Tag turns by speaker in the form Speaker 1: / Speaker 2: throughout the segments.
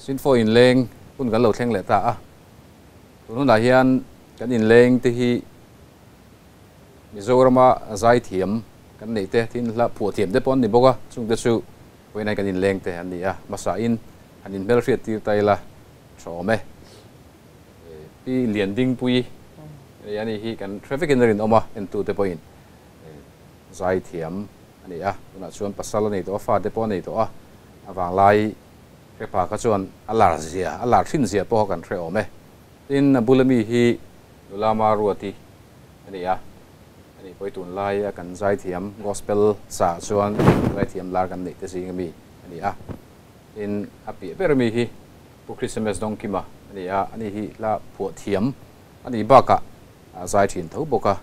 Speaker 1: Sinfo inleng hun kan lo thleng leh ta a. Tun hunah hian kan inleng te hi Mizorama zaithiam kan neih te tin hla phuah thiam te pawh an ni bawk a, chungte chu vawiin hian kan inleng te an ni a. Hmasain han inhmelhriat tir ta ila tha awm e. Pi Liandingpuii a ni hi kan hre vekin a rinawm a, entute pawhin zaithiam a ni a, tunah chuan pasal a nei tawh a, fate pawh a nei tawh a, a vanglai hrepa kha chuan a lar zia, a lar thin zia pawh kan hre awm e. Tin, a bula mi hi nula Maruati a ni a, a nih pawh hi tunlai a kan zaithiam gospel sa chuan zaithiam lar kan neih te zing ami a ni a. Tin, a piah ber ami hi Pu Christmas Dawngkima a ni a, ani hi hla phuah thiam a nih bakah a zai thin tho bawk a.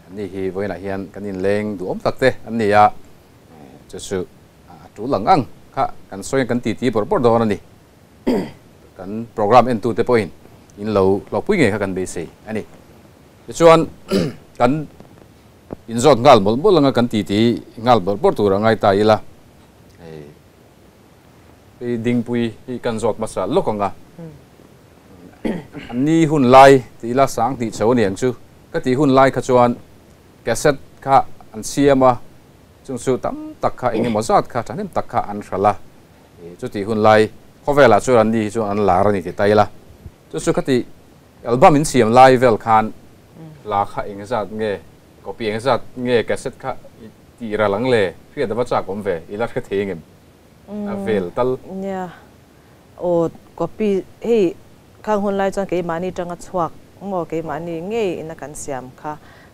Speaker 1: Anni hi vawiinah hian kan inleng duhawm tak te an ni a, chu chu a tul ang ang kha kan sawi kan titi bawrh bawrh dawn a ni. Kan program entute pawhin in lo hlawhpui ngei kha kan beisei a ni. Tichuan kan inzawt nghal mawlh mawlh anga kan titi nghal bawrh bawrh tur a ngai ta ila. Hei Dingpui hi kan zawt hmasa lawk ang a, an ni hun lai tih ila sang tih chho a ni ang chu. Ka tih hun lai kha chuan cassette kha an siam a, chung chu tam tak kha eng emaw zat kha thahnem tak kha an hralh a. Chutih hun lai khawvelah chuan an ni hi chuan an lar a ni ti ta ila. Chu chu khati album in siam lai vel khan hla kha eng zat nge, copy eng zat nge cassette kha tih ral ang le, hriat a va chak awm ve, ila hre thei engem? A vel tal.
Speaker 2: Nia, aw copy hei khang hun lai chuan keimahni tanga chhuak maw keimahni ngei ina kan siam kha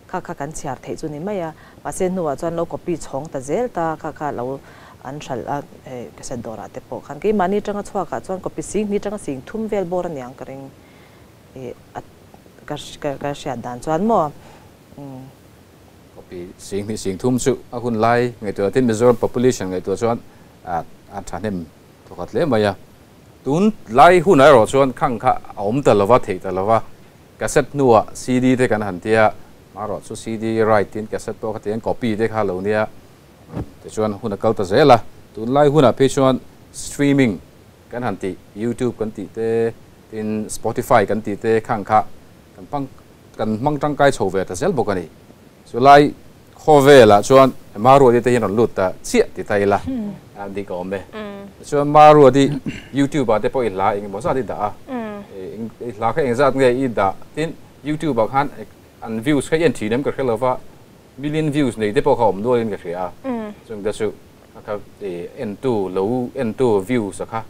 Speaker 2: kha kha kan chhiar theih chu ni mai a, mahse hnuah chuan lo copy chhawng ta zel ta kha kha lo an hralh a hei cassette dawrah te pawh khan keimahni tanga chhuakah chuan copy sing hnih tanga sing thum vel bawr aniang ka ring ih a ka ka hriat dan chuan maw umm.
Speaker 1: Copy sing hnih sing thum chu a hun lai ngaihtuah tin Mizoram population ngaihtuah chuan a thahnem thawkhat hle mai a. Tun lai hunah erawh chuan khang kha a awm ta lova, theih ta lova. Cassette hnuah CD te kan han tia, marawh chu CD write tin cassette pawh kha tiang copy te kha lo nia. Tichuan hun a kal ta zel a. Tun lai hunah phei chuan streaming kan han tih, YouTube kan tih te, tin Spotify kan tih te khang kha kan hmang Kan hmang tangkai chho ve ta zel bawk a ni. Chulai khawvelah chuan Maruati te hian rawn lut ta chiah ti ta ila a dik a awm e. Tichuan Maruati YouTube ah te pawh i hla engemaw zat i dah a, i hla kha engzat nge i dah tin YouTube ah khan an views kha i en thin em ka hre lo va, million views nei te pawh kha awm nualin ka hria a, chung te chu a kha entu lo entu views a kha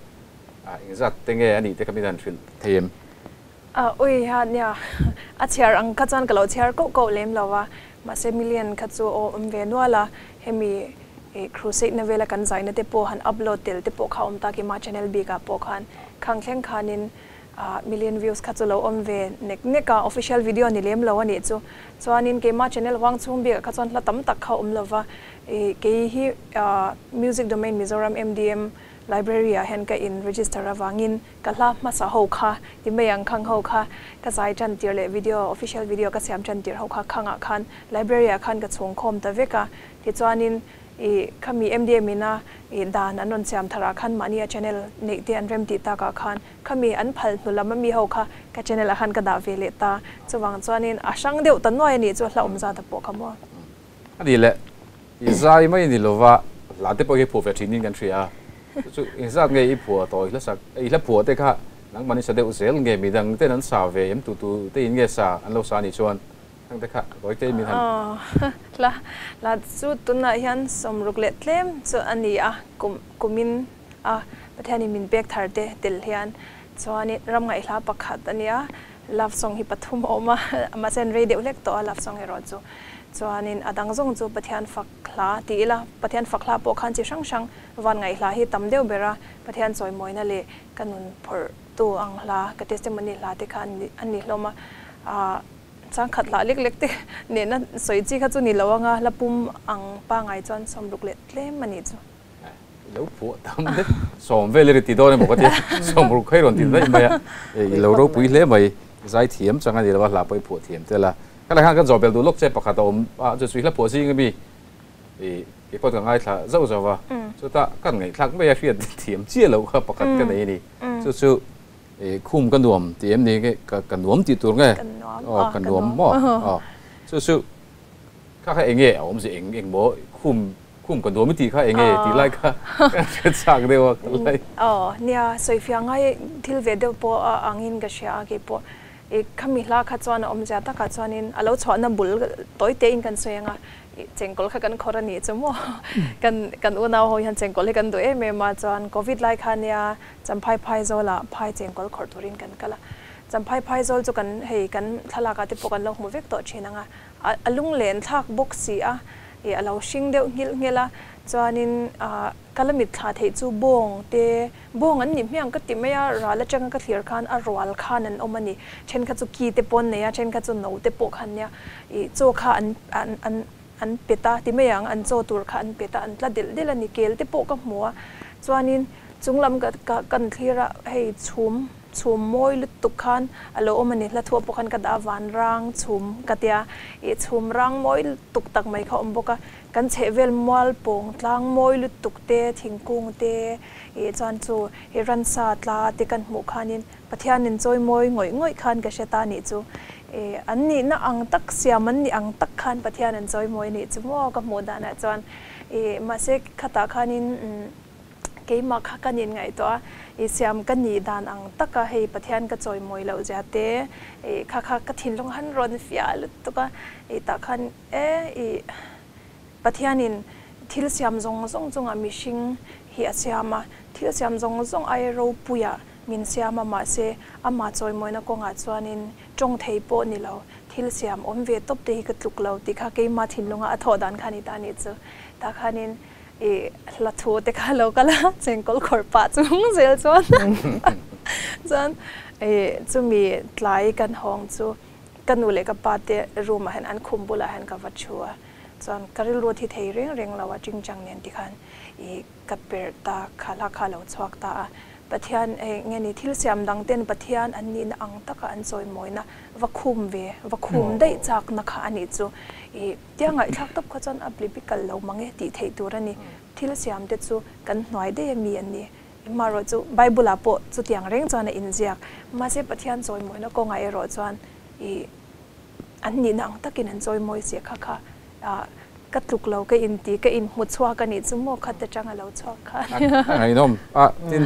Speaker 1: engzat te nge a nih te kha min han hrilh thei em?
Speaker 3: A ui ha nia, a chhiar ang kha chuan ka lo chhiar koh koh lem lo a, mahse million kha chu aw awm ve nual a, hemi crusade na vela kan zaina te pawh han upload tel te pawh kha awm tak ima channel bik ah pawh khan khang thleng khanin million views kha chu lo awm ve nek nek a, official video ni lem lo a nih chu. Chuanin keima channel huang chhung bik ah kha chuan hla tam tak kha awm lo va, kei hi Music Domain Mizoram MDM Library ah hian ka in register avangin Ka hla hmasa ho kha, ti mai ang khang ho kha, ka zai tan tir leh video, official video ka siam tan tir ho kha khangah khan library ah khan ka chhung khawm ta vek a. Tichuanin ih khami MDM ina ih dan an rawn siam thar ah khan mahni a channel neih te an rem tih tak ah khan khami an phal hnu lam ami ho kha ka channel ah khan ka dah ve leh ta. Chuvang chuanin a hrang deuh ta nuai a nih chu hla awm zat a pawh kha maw.
Speaker 1: A nih leh i zai mai ni lova hla te pawh hi phuah ve thin in kan hria a, chu chu engzat nge i phuah tawh i hla sak i hla phuah te kha nangmah ni sa deuh zel nge midang ten an sa ve em tu tu te in nge sa an lo sa anih chuan khang te kha kawi te min han
Speaker 3: Hla hla chu tunah hian sawmruk leh tlem chu a ni a, kum kumin a Pathianin min pek thar te tel hian chuanin ram ngaihhla pakhat a nia. Love song hi pathum a awm a, mahse an rei deuh hlek tawh a love song erawh chu. Chuanin a dang zawng chu Pathian fak hla ti ila, Pathian fak hla pawh khan chi hrang hrang van ngaih hla hi tam deuh ber a, Pathian chawimawina leh ka nun phawrh tu ang hla, ka testimony hla te kha an ni hlawm a. Aah changkhat hla lek lek te nena sawi chi kha chu ni lo anga hla pum ang pangai chuan sawmruk leh tlem a nih chu.
Speaker 1: I lo phuah tam hle. Sawm vel i ri ti dawn emaw ka tia. Sawm ruk kha i rawn ti daih mai a. I lo ropui hle mai. Zai thiam chang a ni lo a, hla pawh i phuah thiam tel a. Khalai khan kan zawh bel duh lawk che pakhat a awm a, chu chu i hla phuah zing ami i kei pawh ka ngaithla zauh zauh a. Chutah kan ngaihthlak mai a hriat thiam chiah loh kha pakhat ka nei a ni. Chu chu khum ka nuam tih em ni nge ka nuam tih tur nge? Aw ka nuam maw? Aw chu chu kha kha eng nge a awmzia eng eng maw khum khum ka nuam i tih kha eng nge tih lai kha ka hre chak deuh a ka lai.
Speaker 3: Aw nia sawifiah ngai thil ve deuh pawh a angin ka hria a keipawh i khami hla kha chuan a awmzia takah chuanin a lo chhuahna bul tawi tein kan sawi ang a i chengkawl kha kan khawr a nih chu maw kan kan unau ho hian chengkawl hi kan duh em em a chuan covid lai kha nia Champhai Phaizawlah phai chengkawl khawrh turin kan kal a Champhai Phaizawl chu kan hei kan thlalak ah te pawh kan lo hmu vek tawh thin ang a a lunglen thlak bawk si a i a lo hring deuh nghilh nghilh a chuanin ah ka la mitthla theih chu bawng te Bawng an nih hmiang ka ti mai a, ral atanga ka thlir khan a rual khan an awm a ni. Thenkhat chu ki te pawh an nei a, thenkhat chu no te pawh kha an nia. Ih chaw kha an an an an pet a ti mai ang, an chaw tur kha an pet a, an tla delh delh a ni. Kel te pawh ka hmu a, chuanin chunglam ka ka kan thlir a, hei chhum chhum mawi lutuk khan a lo awm a ni. Hla thuah pawh khan ka dah a, vanrang chhum ka tia, ih chhum rang mawi lutuk tak mai kha a awm bawk a. Kan chhehvel mual pawng tlang mawi lutuk te, thingkung te, Ih chuan chu i ransa tla te kan hmuh khanin Pathianin chawi mawi ngawih ngawih khan ka hre ta nih chu. Ih an nihna ang tak siam an nih ang tak khan Pathian an chawi mawi nih chu maw ka hmuh danah chuan. Ih mahse khatah khanin keimah kha ka nin ngaihtuah a, ih siam ka nih dan ang taka hei Pathian ka chawi mawi loh zia te ih kha kha ka thinlung han rawn fiah lutuk a, ih tah khan e ih Pathianin thil siam zawng zawng chungah mihring hi a siam a, thil siam zawng zawng ai ropuiah min siam a, mahse amah chawimawina kawngah chuanin tawng thei pawh ni lo, thil siam awm ve tawp te hi ka tluk lo tih kha keimah thinlunga a thawh dan kha a ni ta nih chu. Tah khanin i hla thu te kha lo kal a, chengkawl khawrh pah chung zel chuan chuan i chumi tlai kan hawng chu ka nu leh ka pa te room ah hian an khum bulah hian ka va thu a. Chuan ka rilru thi thei reng reng lo a chingchang nen tikhan i ka perh ta kha hla kha a lo chhuak ta a. Pathian eh nge ni thil siam dang ten Pathian an nihna ang taka an chawimawina va khum ve va khum daih chakna kha a nih chu i tia ngaihthlak tawp kha chuan a blibical lo mang e tih theih tur a ni. Thil siam te chu kan hnuai daih a mi an ni. Amaherawh chu Bible ah pawh chutiang reng chuan a inziak. Mahse Pathian chawimawina kawngah erawh chuan i An nihna ang takin an chawi mawi che kha kha ka tluk lo ka in ti ka in hmu chhuak a nih chu maw khat atang a lo chhuak kha a nia.
Speaker 1: A ngaihnawm a tin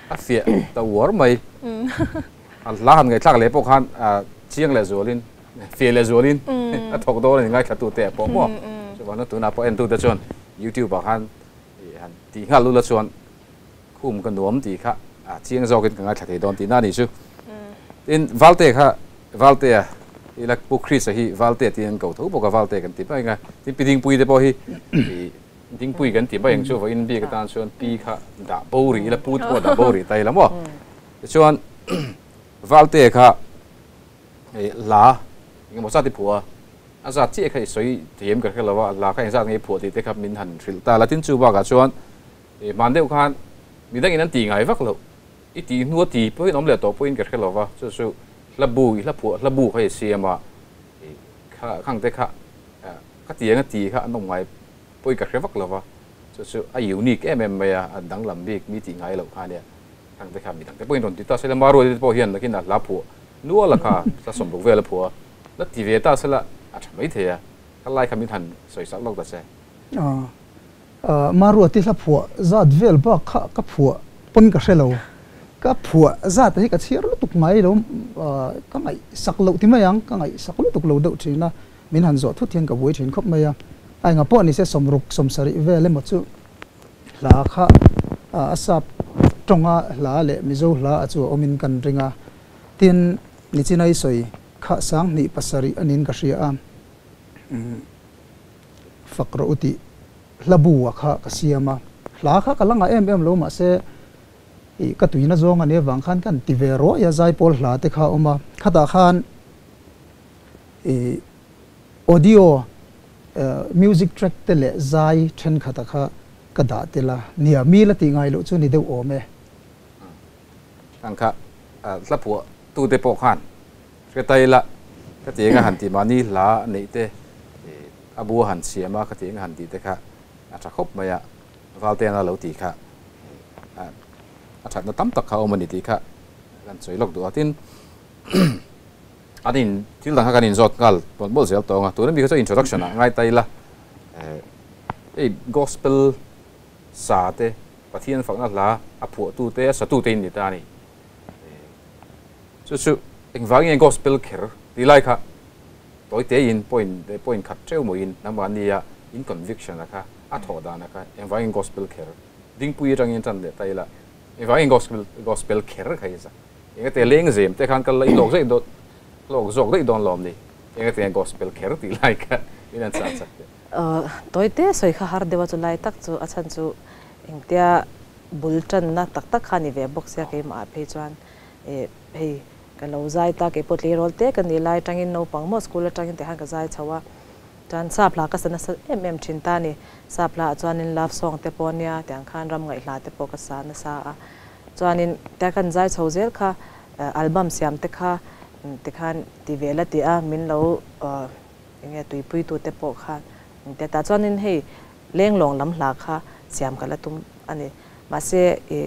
Speaker 1: a fiah ta uar mai. A hla han ngaihthlak leh pawh khan chiang leh zualin fiah leh zualin a thawk dawn a ni ngaithla tute ah pawh maw. Chuvangin tunah pawh entute chuan youtube ah khan han tih nghal lula chuan khum ka nuam tih kha chiang zawkin ka ngaithla thei dawn tihna a nih chu. Tin, Valte kha Valtea ila Pu Chris-a hi Valtea tiin an ko tho bawk a, Valte kan ti mai ang a. Tin, Pi Dingpui te pawh hi Dingpui kan ti mai ang chu vawiin bik atan chuan Pi kha dah bo rih ila Pu te pawh dah bo rih ta ila maw. Tichuan, Valtea kha hla engemaw zat i phuah a, a zat chiah kha i sawi thiam ka hre lo a, hla kha engzat nge i phuah tih te kha min han hrilh ta la. Tin, chu bakah chuan hman deuh khan midangin an ti ngai vak loh. I tih hnu a ti pawhin awm leh tawh pawhin ka hre lo va, chu chu hla bu, i hla phuah hla bu kha i siam a, i kha khang te kha ka ti ang a ti kha an awm ngai pawhin ka hre vak lo va, chu chu a unique em em mai a, a danglam bik mi tih ngai loh kha ania, khang te kha midang te pawhin rawn ti ta sela, Maruati te pawh hian nakin a hla phuah nual a kha, hla sawmruk vel a phuah a, la ti ve ta sela a tha maithei a, kha lai kha min han sawi sak lawk ta che.
Speaker 4: Maruati hla phuah zat vel bak kha ka phuah pawn ka hre lo. Ka phuah zat hi ka chhiar lutuk ngai lo, ka ngaihsak loh ti mai ang, ka ngaihsak lutuk lo deuh thin a, min han zawh thut hian ka buai thin khawp mai a. A enga pawh ni se sawmruk sawmsarih vel emaw chu hla kha a sap tawnga hla leh Mizo hla a chu a awmin kan ring a. Tin, Nichinai sawi kha sanghnih pasarih a niin ka hria a. Fak rawh u tih hla bu a kha ka siam a, hla kha ka la ngah em em lo mahse ih ka tuina zawng a nih avang khan kan ti ve ruai a, zaipawl hla te kha a awm a, khatah khan ih audio music track te leh zai thenkhat a kha ka dah tel a, nia mi la tih ngai loh chu ni deuh awm e.
Speaker 1: Ang kha hla phuah tu te pawh khan Hre ta ila, ka ti eng a han tih mahni hla neih te a bu a han siam a, ka ti eng a han tih te kha a tha khawp mai a, Valteana lo tih kha a thatna tam tak kha awm a ni tih kha kan sawi lawk duh a. Tin, an in thil dang kha kan inzawt nghal mawlh mawlh zel tawng a, tuna mi kha chu introduction ah ngai ta ila, hei gospel sa te, Pathian fakna hla a phuahtu te, a satu te in ni ta a ni. Chu chu engvangin nge gospel kher tih lai kha tawi tein point point khat theuh mawiin nangmahnia in conviction a kha a thawh dan a kha engvangin gospel kher dingpui atangin tan leh ta ila engvangin gospel gospel kher kha i za engate leng zem te khan kal la i hlawk zaih dawn hlawk zawk daih dawn lawm ni engate nge gospel kher tih lai kha min an chah chak teh.
Speaker 2: Tawi te sawi kha har deuh a chu lai tak chu a chhan chu engtia bul tanna tak tak kha ni ve bawk sia keimah ah phei chuan eh hei ka lo zai ta keipawh tleirawl te ka nih lai atangin naupang maw school atangin teh khan ka zai chho a chuan sap hla ka sa nasa em em thin ta ni sap hla ah chuanin love song te pawh ania tiang khan ram ngaih hla te pawh ka sa nasa a chuanin tia kan zai chho zel kha album siam te kha tikhan ti ve la ti a min lo Enge tuipuitute pawh khan min ti a, tah chuanin hei lenglawng lam hla kha siam ka la tum a ni. Mahse i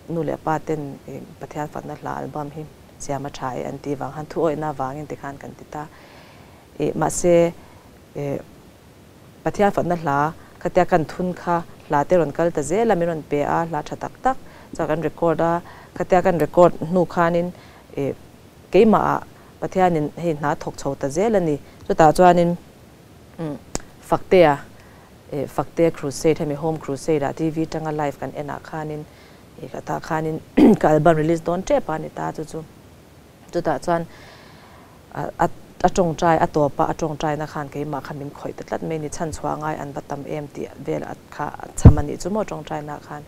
Speaker 2: nu leh pa ten i Pathian fakna hla album hi siam a tha e an tih vang khan thu awihna avangin tikhan kan ti ta. I mahse i Pathian fakna hla khatia kan thun kha hla te rawn kal ta zel a, min rawn pe a, hla tha tak tak chuan kan record a, khatia kan record hnu khanin i keimahah Pathianin hei hna thawk chho ta zel a ni. Chutah chuanin Faktea, Faktea Crusade hemi Home Crusade ah TV tanga live kan en ah khanin ka tah khanin ka album release dawn tep a ni ta chu chu. Chutah chuan a a tawngtai a tawp a a tawngtaina khan keimah kha min khawih ta tlat mai ni chhan chhuah ngai an va tam em tih vel a kha a chham a nih chu maw tawngtaina khan.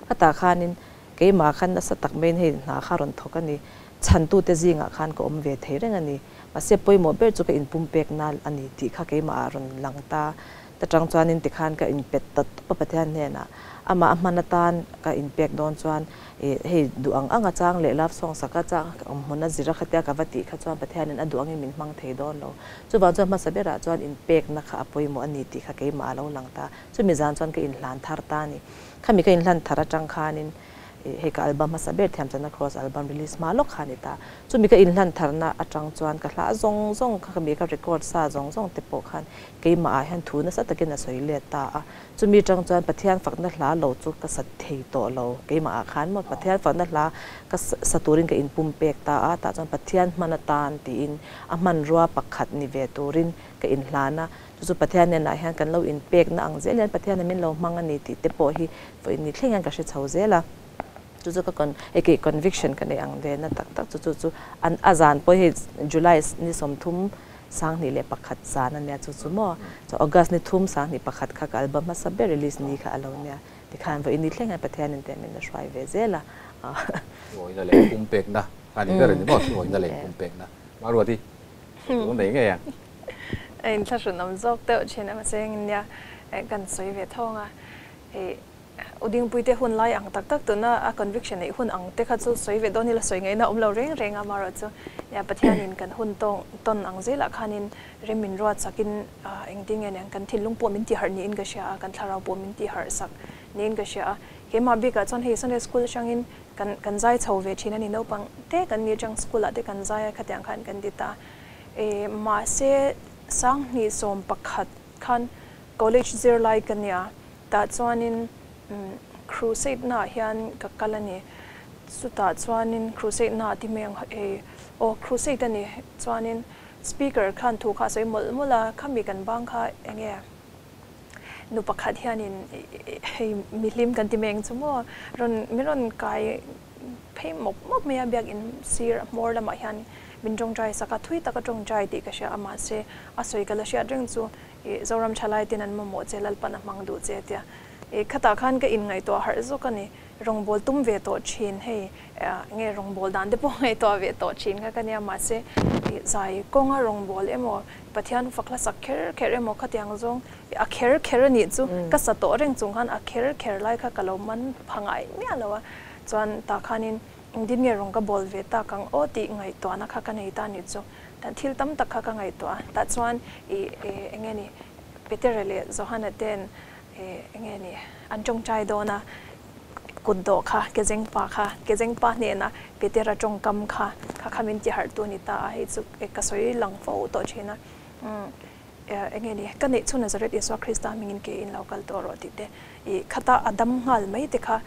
Speaker 2: Khatah khanin keimah khan nasa tak maiin hei hna kha rawn thawk a ni. Chhantute zingah khan ka awm ve thei reng a ni. Mahse pawimawh ber chu ka inpumpek na a ni tih kha keimah ah rawn lang ta. Ta tang chuanin tikhan ka inpet ta tawp a Pathian hnenah. Amah a hman atan ka inpek dawn chuan ih hei duh ang ang a chang leh love song sak a chang awm hmun a zir a khatia ka va tih kha chuan Pathianin a duh angin min hmang thei dawn lo. Chuvang chuan hmasa berah chuan inpekna kha a pawimawh a ni tih kha keimah a lo lang ta. Chumi zan chuan ka inhlan thar ta a ni. Khami ka inhlan thar atang khanin Hei ka album hmasa ber Thiamchana Cross album release hma lawk kha a ni ta. Chumi ka inhlan tharna atang chuan ka hla zawng zawng kha mi ka record sa zawng zawng te pawh khan keimah ah hian thu nasa takin a sawi let ta a. Chumi atang chuan Pathian fakna hla lo chu ka sa thei tawh lo keimah ah khan maw Pathian fakna hla ka sa turin ka inpum pek ta a, tah chuan Pathian hman atan tiin a hmanrua pakhat ni ve turin ka inhlan a. Chu chu Pathian hnenah hian kan lo inpekna ang zel hian Pathianin min lo hmang a ni tih te pawh hi vawiin ni thleng hian ka hre chho zel a. Chu chu ka con hei kei conviction ka nei ang ve na tak tak chu chu chu an a zan pawh hei July ni 31 zan a nia chu chu maw chu August ni 3 21 kha ka album hmasa ber release ni kha a lo nia tikhan vawiin ni thleng hian Pathianin te min la hruai ve zel a.
Speaker 1: Thuawihna leh pumpekna a ni ber a ni maw thuawihna leh pumpekna Maruati thu nei ngei ang.
Speaker 3: A inthlahrunawm zawk deuh thin a mahse engin nia kan sawi ve thawng a, hei U Dingpuite hun lai ang tak tak tuna a conviction neih hun ang te kha chu sawi ve dawn ila sawi ngaihna awm lo reng reng a amaherawh chu nia Pathianin kan hun tawng tawn ang zelah khanin rem min ruat sakin engtin nge niang kan thinlung pawh min tiharh niin ka hria a, kan thlarau pawh min tiharh sak niin ka hria a, keimah bikah chuan hei Sunday school atangin kan kan zai chho ve thin a ni naupang te kan ni atang school ah te kan zai a khatiang khan kan ti ta. E mahse 2011 khan college zirlai ka nia, tah chuanin crusade naah hian ka kal a ni. Chutah chuanin crusade naah ti mai ang e aw crusade a ni chuanin speaker khan thu kha a sawi mawlh mawlh a, khami kan bang kha enge nu pakhat hianin hei mihlim kan ti mai ang chu maw rawn min rawn kai phei mawp mawp mai a, biakin sir a hmawr lamah hian min tawngtai sak a, thui taka tawngtai tih ka hria a, mahse a sawi ka la hriat reng chu ih Zoram thalai ten an mamawh che, Lalpan a hmang duh che tia ih khatah khan ka inngaihtuah harh zawk a ni, rawngbâwl tum ve tawh thin hei nge rawngbâwl dan te pawh ngaihtuah ve tawh thin kha ka nia, mahse ih zai kawnga rawngbâwl emaw Pathian fak hla sak kher kher emaw khatiang zawng a kher kher a nih chu ka sa tawh reng chung khan a kher kher lai kha ka lo man pha ngai miah lo a, chuan tah khanin engtin nge rawn ka bawl ve tak ang aw tih ngaihtuahna kha ka nei ta nih chu tah thil tam tak kha ka ngaihtuah a, tah chuan ih enge ni Petera leh Johana ten enge ni an tawngtai dawn a. Kutdawh kha, kezengpa kha, kezengpa hnena Petera tawngkam kha, kha kha min tiharh tu a ni ta a, hei chu ka sawi lang fo tawh thin a. Enge ni, ka neih chu Nazareth Isua Krista hmingin ke in lo kal tawh rawh tih te, ih khata a dam nghal mai te kha,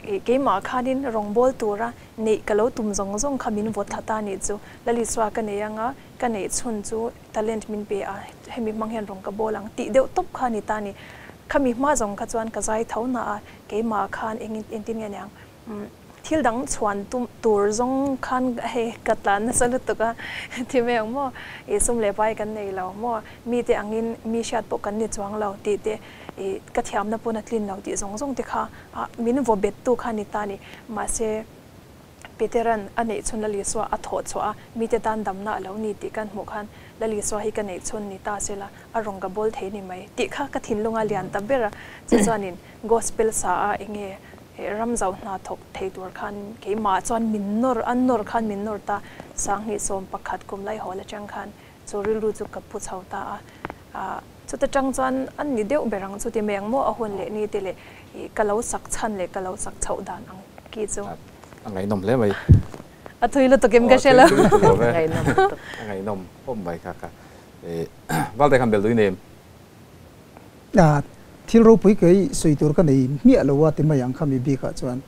Speaker 3: ih keimah khanin rawngbâwl tura neih ka lo tum zawng zawng kha min vawt thla ta a nih chu. Lal Isua ka nei anga ka neih chhun chu talent min pe a, hemi hmang hian rawng ka bawl ang tih deuh tawp kha a ni ta a ni. Khami hma zawng kha chuan ka zai tho na a, keimah khan eng engtin nge niang thil dang chhuan tum tur zawng khan hei ka tlan nasa lutuk a ti mai ang maw, ih sum leh pai kan nei lo maw, mite angin mi hriat pawh kan ni chuang lo tih te ih ka thiamna pawn a tlin lo tih zawng zawng te kha min vaw bet tu kha a ni ta a ni. Mahse. Peteran a neihchhun Lal Isua a thawh chhuah a, mite tan damna a lo ni tih kan hmuh khan, Lal Isua hi ka neihchhun ni ta sela, a rawn ka bawl thei ni mai tih kha ka thinlunga lian ta ber a. Chu chuanin Gospel sa a enge ram zau hna thawk thei tur khan keimah chuan min nawr, an nawr khan min nawr ta, 2011 kum laihawl atang khan chu rilru chu ka pu chho ta a. Chuta tang chuan an ni deuh ber ang chu ti mai ang maw a hun leh ni te leh ka lo sak chhan leh ka lo sak chhoh dan ang ki chu.
Speaker 1: A ngaihnawm hle mai.
Speaker 3: A thui lutuk em ka hre lo.
Speaker 2: Ngaihnawm lutuk.
Speaker 1: A ngaihnawm awm mai kha kha. Valte khan bel dui nem.
Speaker 4: Thil ropui kei sawi tur ka nei hmiah lo a ti mai ang kha mi bikah chuan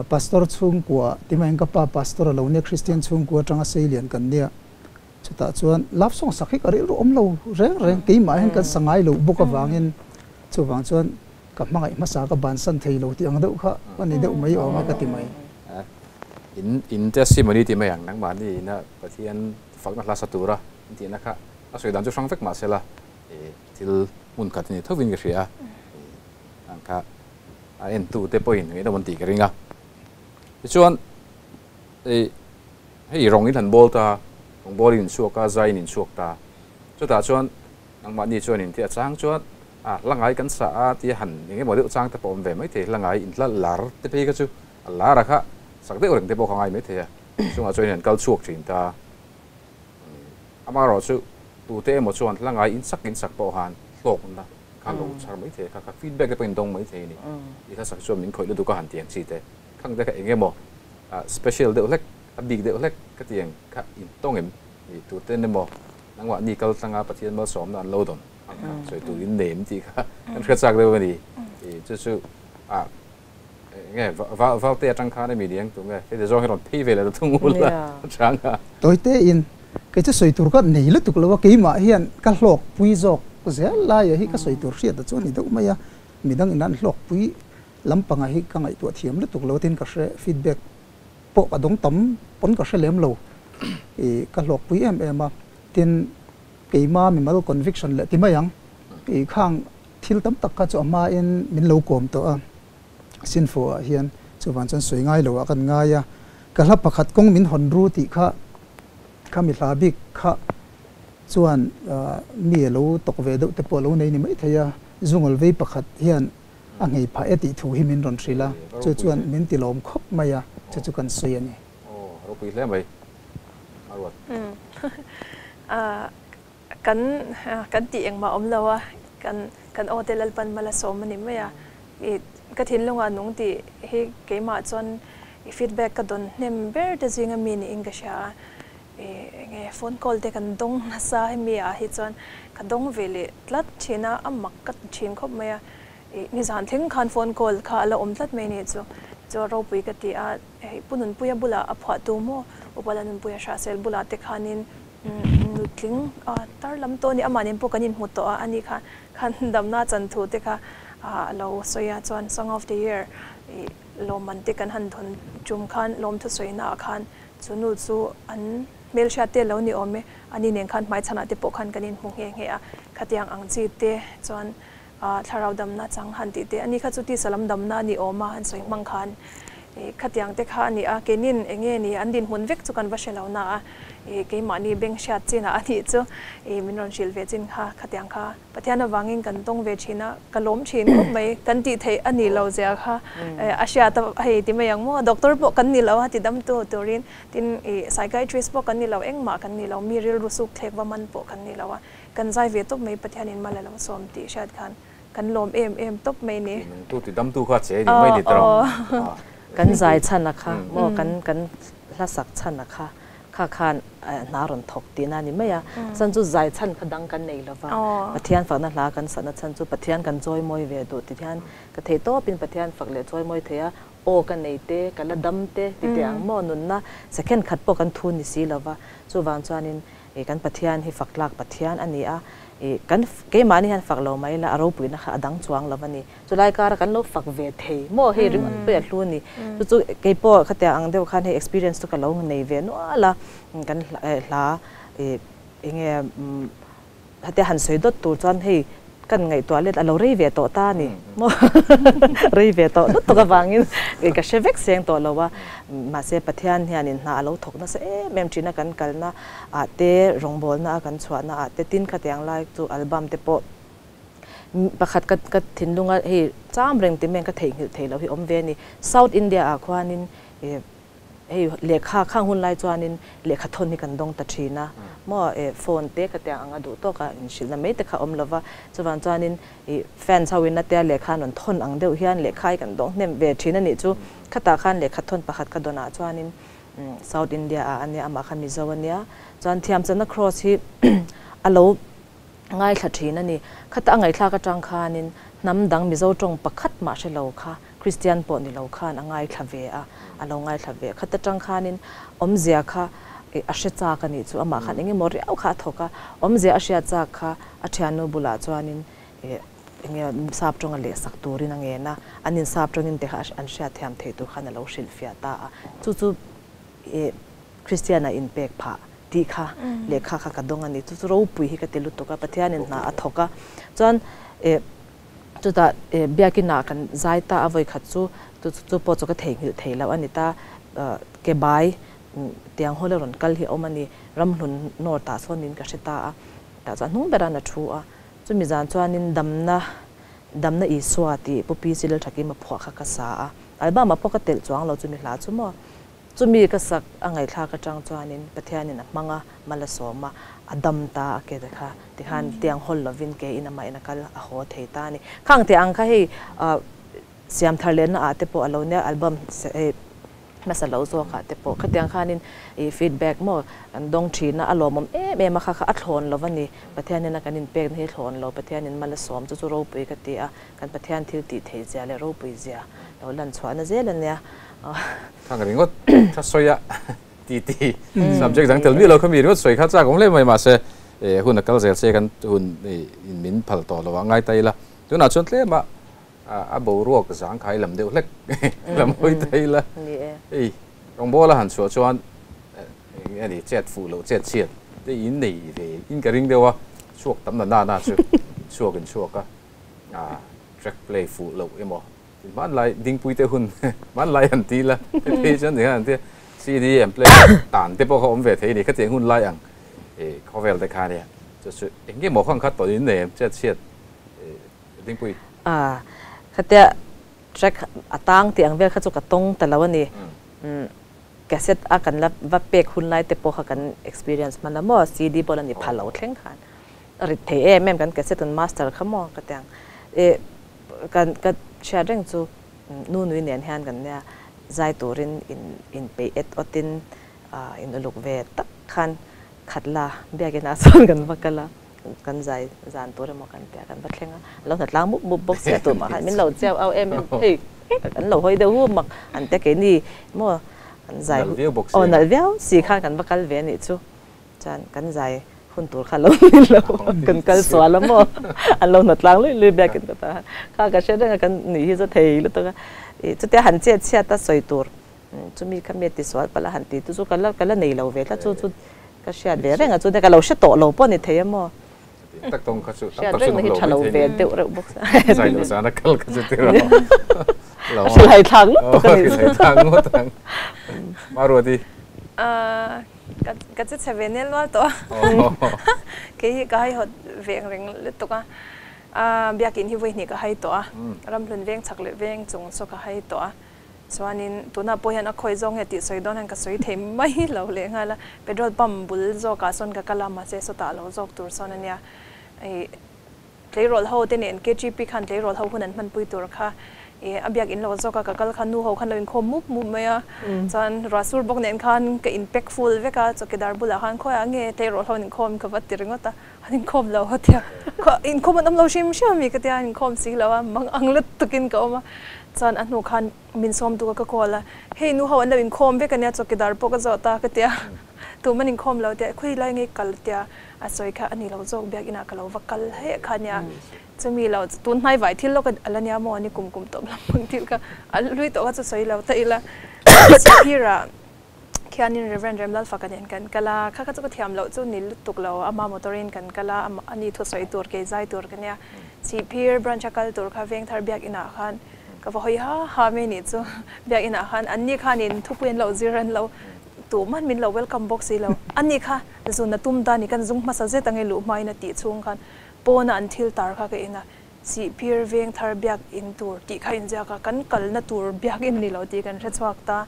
Speaker 4: Pastor chhungkua ti mai ang ka pa Pastor a lo nia Kristian chhungkua atanga seilian kan nia. Chutah chuan love song sak hi ka rilru awm lo reng reng, keimah hian kan sa ngai loh bawk avangin chuvang chuan ka hmangaih hmasa ka bansan thei lo tih ang deuh kha a ni deuh mai awm e ka ti mai.
Speaker 1: In in testimony ti mai ang, nangmahni ina Pathian fakna hla sa tura in tihna kha a sawi dan chu hrang vek mahsela thil hmun khat a ni thovin ka hria a, ang kha a entute pawhin ngaihnawm an tih ka ring a. Tichuan Hei rawng in han bawl ta, rawng bawl in inchhuak a, zai in inchhuak ta. Chutah chuan nangmahni chuan in ti a chang chuan a hla ngai kan sa a tia han eng emaw deuh chang te pawh awm ve maithei, hla ngai in hla lar te phei kha chu a lar a kha sak deuh reng te pawh kha ngai maithei a, chungah chuan in han kal chhuak thin ta. Amaherawhchu tute emaw chuan hla ngai in sak in sak pawh han hlawkna kha lo chhar maithei a, kha kha feedback te pawh in dawng maithei a ni. I hla sak chuan min khawih lutuk a han ti ang chi te. Khang te kha eng emaw special deuh hlek, a bik deuh hlek ka ti ang kha in tawng em? Ih tur ten emaw nangmah ni kal tlanga Pathian malsawmna an lo dawn ang kha sawi tur in nei em tih kha kan hriat chak deuh a ni. Ih chu chu ah eng nge Valte atang khan emi ni ang tu nge heti zawng hi rawn phei ve leh ta thung ul a chang a.
Speaker 4: Tawite in kei chu sawi tur ka nei lutuk lo a, keimah hian ka hlawkpui zawk zel laia hi ka sawi tur hriat a chu a ni deuh mai a, midang in an hlawkpui Lampanga hi ka ngaihtuah thiam lutuk lo tin ka hre feedback pawh ka dawng tam pawn ka hre lem lo i ka hlawkpui em em a tin keima mimal conviction leh ti mai ang i khang thil tam tak kha chu a hma in min lo kawm tawh a sinfo ah hian chuvang chuan sawi ngai lo ah kan ngai a ka hla pakhat kawng min hawn ru tih kha kha mi hla bik kha chuan mi a lo tawk ve deuh te pawh a lo nei ni maithei a zungawl vei pakhat hian A nghei phah e tih thu hi min rawn hrilh a, chu chuan min ti lawm khawp mai a, chu chu kan sawi a ni.
Speaker 1: Aw, ropui hle mai, a ruat.
Speaker 3: Kan kan tih engmah awm lo a, kan kan aw te Lalpan mal a sawm a ni mai a, i ka thinlungah nung tih hi keimah chuan i feedback ka dawn hnem ber te zinga mi niin ka hria a, i enge phone call te kan dawng nasa hemi ah hi chuan ka dawng ve leh tlat thin a, a mak ka ti thin khawp mai a. Ih, nizan thleng khan phone call kha a la awm tlat mai ni chu. Chu a ropui ka ti a, hei Pu Nunpuia bulah a phuah tu maw? Upala Nunpuia Hrahsel bulah te khanin nutling a tar lam tawh a ni, amah nen pawh kan inhmu tawh a, ani kha khan damna chan thu te kha a lo sawi a, chuan Song of the Year ih lawmman te kan han thawn tum khan lawmthu sawina ah khan chu nu chu an hmelhriat te lo ni awm e, ani nen khan hmaichhanah te pawh khan kan inhmu nghe nghe a, khatiang ang chi te chuan Thlarau damna chang han tih te a ni kha chu tisa lam damna a ni awm a han sawi hmang khan ih khatiang te kha a ni a keinin eng nge ni an dinhmun vek chu kan va hre lo na a ih keimahni beng hriat chinah a nih chu ih min rawn hrilh ve chin kha khatiang kha Pathian avangin kan tawng ve thin a ka lawm thin khawp mai kan tih theih a nih lo zia kha a hriat a hei ti mai ang maw doctor pawh kan ni lo a ti damtu turin tin ih psychiatrist pawh kan ni lo engmah kan ni lo mi rilru suk thlek va man pawh kan ni lo a Kan zai ve tawp mai Pathianin mal a lo sawm tih hriat khan kan lawm em em tawp mai ni.
Speaker 1: Nungtu ti damtu kha che ni mai ni tawh.
Speaker 2: Kan zai chhan a kha maw kan kan hla sak chhan a kha kha khan hna rawn thawk tihna a ni mai a, chhan chu zai chhan kha dang kan nei lova, Pathian fakna hla kan sahna chhan chu Pathian kan chawimawi ve duh ti hian ka theih tawpin Pathian fak leh chawimawi thei a, aw ka nei te, ka la dam te ti teh ang maw nunna second khat pawh kan thu ni si lova, chuvang chuanin kan Pathian hi fak tlak Pathian a ni a, kan keimahni hian fak lo mai ila a ropuina kha a dang chuang lo a ni. Chulai kara kan lo fak ve thei maw hei ringawt pawh a hlu a ni. Chu chu kei pawh khatiang ang deuh khan hei experience chu ka lo nei ve nual a, kan hla ih eng nge khatia han sawi dawt tur chuan hei kan ngaihtuah let a lo rei ve tawh ta a ni maw rei ve tawh lutuk avangin ka hre vek seng tawh lo a, mahse Pathian hianin hna a lo thawk nasa em em thin a kan kalna ah te rawngbawlna a kan chhuahna ah te tin khatiang lai chu album te pawh Pakhat ka ka thinlunga hei cham reng ti meng ka theihnghilh thei lo hi awm ve a ni. South India ah khuanin eh hei lehkha khang hun lai chuanin lehkha thawn hi kan dawng ta thin a maw eh phone te ka tiang anga duh tawka inhrilhna mai te kha awm lo va, chuvang chuanin ih fans ho in a tia lehkha an rawn thawn ang deuh hian lehkha hi kan dawng hnem ve thin a nih chu. Khatah khan lehkha thawn pakhat ka dawn ah chuanin South India ah a nia amah kha Mizo a nia chuan thiamchana cross hi a lo Ngaithla thin a ni. Khata a ngaihthlak atang khanin hnam dang Mizo tawng pakhat mah hre lo kha Kristian pawh ni lo khan a ngaithla ve a, a lo ngaithla ve. Khata tang khanin awmzia kha a hre chak a nih chu amah khan eng emaw riau kha a thawk a, awmzia a hriat chak kha a thiannu bulah chuanin eng nge sap tawnga lehsak turin a ngen a, an in sap tawngin te kha an hriatthiam theih tur khan a lo hrilhfiah ta a. Chu chu Kristian-a inpek phah tih kha lehkha kha ka dawng a ni. Chu chu ropui hi ka ti lutuk a, Pathianin hna a thawk a. Chuan eh chutah eh biakinah kan zai ta a vawikhat chu chu pawh chu ka theihnghilh thei loh a ni ta. Ke bai tiang hawla rawn kal hi a awm a ni. Ramhlun nawr tah sawn niin ka hre ta a. Tah chuan hnung bera na thu a. Chumi zan chuanin damna damna Isua tih Pu Pi Silal Thakima phuah kha ka sa a. Album-ah pawh ka telh chuang lo chumi hla chu maw. Chumi ka sak a ngaihthlak atang chuanin Pathianin a hmang a, mal a sawm a, a dam ta a ke te kha tikhan tiang hawl lovin ke in amah in a kal a haw thei ta a ni. Khang teh ang kha hei siam thar lehna ah te pawh a lo nia album hei hmasa lo zawk ah te pawh khatiang khanin ih feedback maw kan dawng thin a, a lawmawm em em a kha kha a thlawn lo a ni. Pathianin a kan inpekna hi thlawn lo, Pathianin mal a sawm chu chu ropui ka ti a, kan Pathian thil tih theih zia leh ropui zia lo lan chhuahna zel a nia.
Speaker 1: Khang ringawt tha sawi a ti ti subject dang tel miah lo kha mi ringawt sawi kha chak awm hle mai mahse hun a kal zel se kan hun in min phal tawh lo a ngai ta ila tunah chuan tlem a a boruak zangkhai lam deuh hlek lam hawi ta ila hei rawngbawla han chhuah chuan eng nge ni chet fuh loh chet chhiat te in nei ve in ka ring deuh a chhuak tam na na na chu chhuak in chhuak a track play fuh loh emaw Hmanlai dingpui te hun hmanlai an ti la hei chuan ti khan an ti a CD an play tan te pawh kha awm ve thei a ni khatiang hun lai ang ih khawvel te kha nia chu chu eng nge maw khan kha tawlh in nei em chet chhiat ih dingpui.
Speaker 2: A khatia track a tang tih ang vel kha chu ka tawng ta lo a ni umm cassette a kan la va pek hun lai te pawh kha kan experience hman a maw CD pawh la ni pha lo thleng khan a rit thei em em kan cassette kan master kha maw ka ti ang ih Kan ka hriat reng chu nu nui nen hian kan nia zai turin in inpeih et awtin in uluk ve tak khan khat la biakin ah chuan kan va kal a, kan zai zan tur emaw kan tia kan va thleng a, an lo hnatlang mup mup bawk sia tumah khan min lo chiau au em em hei an lo hawi deuh hu mak an tia keini maw kan zai aw nalh viau si khan kan va kal ve anih chu. Chuan kan zai hun tur kha lo ni lo, kan kal sual a maw? An lo hnawt tlang lui lui biakin ka ta. Kha ka hre reng a, kan nuih hi chu thei lutuk a. Ih chutia han chet chhiat a sawi tur chumi kha mi a ti sual palh a han ti tu chu ka la ka la nei lo ve tlat chu chu ka hriat ve reng a chu ka lo hre tawh lo pawh ni thei a maw?
Speaker 1: Tak tawng kha chu tam
Speaker 2: Hriat
Speaker 1: tak chu
Speaker 2: reng na
Speaker 1: an
Speaker 2: hi
Speaker 1: awm lo
Speaker 2: tha lo
Speaker 1: maithei
Speaker 2: ve
Speaker 1: ni.
Speaker 2: deuh reuh bawk sia.
Speaker 1: Zai lo zan a kal kha chu ti rawh. Lo
Speaker 2: A hrilhai thlak lutuk a nih chu.
Speaker 1: Hrilhai thlak ngawt ang. Maruati.
Speaker 3: Ka ka che chhe ve nel nual tawh a. Kei hi ka haihawt veng reng lutuk a. Biakin hi vawi hnih ka hai tawh a. Ramhlun veng chhak leh veng chung saw ka hai tawh a. Chuanin tunah pawh hian a khawi zawk nge tih sawi dawn hian ka sawi thei mai lo leh nghal a. Petrol pump bul zawkah sawn ka kal a, mahse sawtah lo zawk tur sawn a nia. Ih Tleirawl ho te nen KGP khan tleirawl ho hun an hmanpui tur kha i a biakinn lo zawk a ka kal khan nu ho khan lo inkhawm mup mup mai a, chuan ruahsur bawk nen khan ka in pack full vek a, chawkidar bulah khan khawiah nge tleirawl ho an inkhawm ka va ti ringawt a, an inkhawm lo a tia, inkhawm an awm lo hrim hrim a mi ka tia, an inkhawm si lo a, mang ang lutukin ka awm a, chuan a hnu khan min sawm tuk a ka call a, hei nu ho an lo inkhawm vek a nia chawkidar pawh ka zawt a ka tia, tum an inkhawm lo tia, khawi lai nge kal tia a sawi kha a ni lo zawk biakinah ka lo va kal heh kha nia, chumi lo tun hnai vai thil lawk a la nia maw ni kum kum tawp lam pang thil kha a hlui tawh kha chu sawi lo ta ila Sihphira khianin Reverend Remlalfaka nen kan kal a, kha kha chu ka thiam loh chu ni lutuk lo, ama motor-in kan kal a, a ni thusawi tur kei zai tur ka nia, Sihphir branch a kal tur kha Vengthar biakinah khan ka va hawi ha ha mai nih chu, biakinah khan anni khanin thupui an lo zir an lo Tuman min lo welcome bawk si lo. Ani kha zun a tum ta ni kan zung hmasa zet ange luh hmain a tih chhung khan pawna an thil tar kha ka en a, Sihphir veng thar biak in tur tih kha inziak a, kan kalna tur biak in ni lo tih kan hre chhuak ta.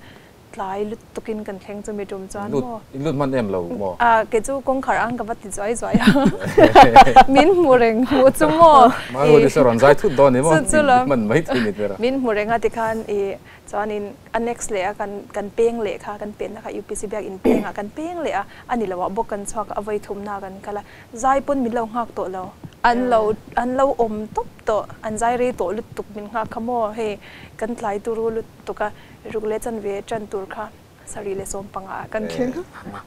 Speaker 3: Tlai lutukin kan thleng chumi tum chuan maw.
Speaker 1: In lut hman em lo maw?
Speaker 3: A, kei chu kawngkhar ang ka va ti zuai zuai a. Min hmu reng hmuh chu maw.
Speaker 1: Mahni saw rawn zai thut dawn ni maw? Hman mai thei ni ber a.
Speaker 3: Min hmu reng a tikhan i Chuanin a next leh a kan kan peng leh kha kan penna kha UPC biak in peng ah kan peng leh a, a ni lo ah bawk kan chhuak a, a vawi thumna kan kal a, zai pawn min lo nghak tawh lo, an lo an lo awm tawp tawh, an zai rei tawh lutuk min nghak kha maw hei kan tlai turu lutuk a, ruk leh chanve tan tur kha sarih leh sawmpanga ah kan thleng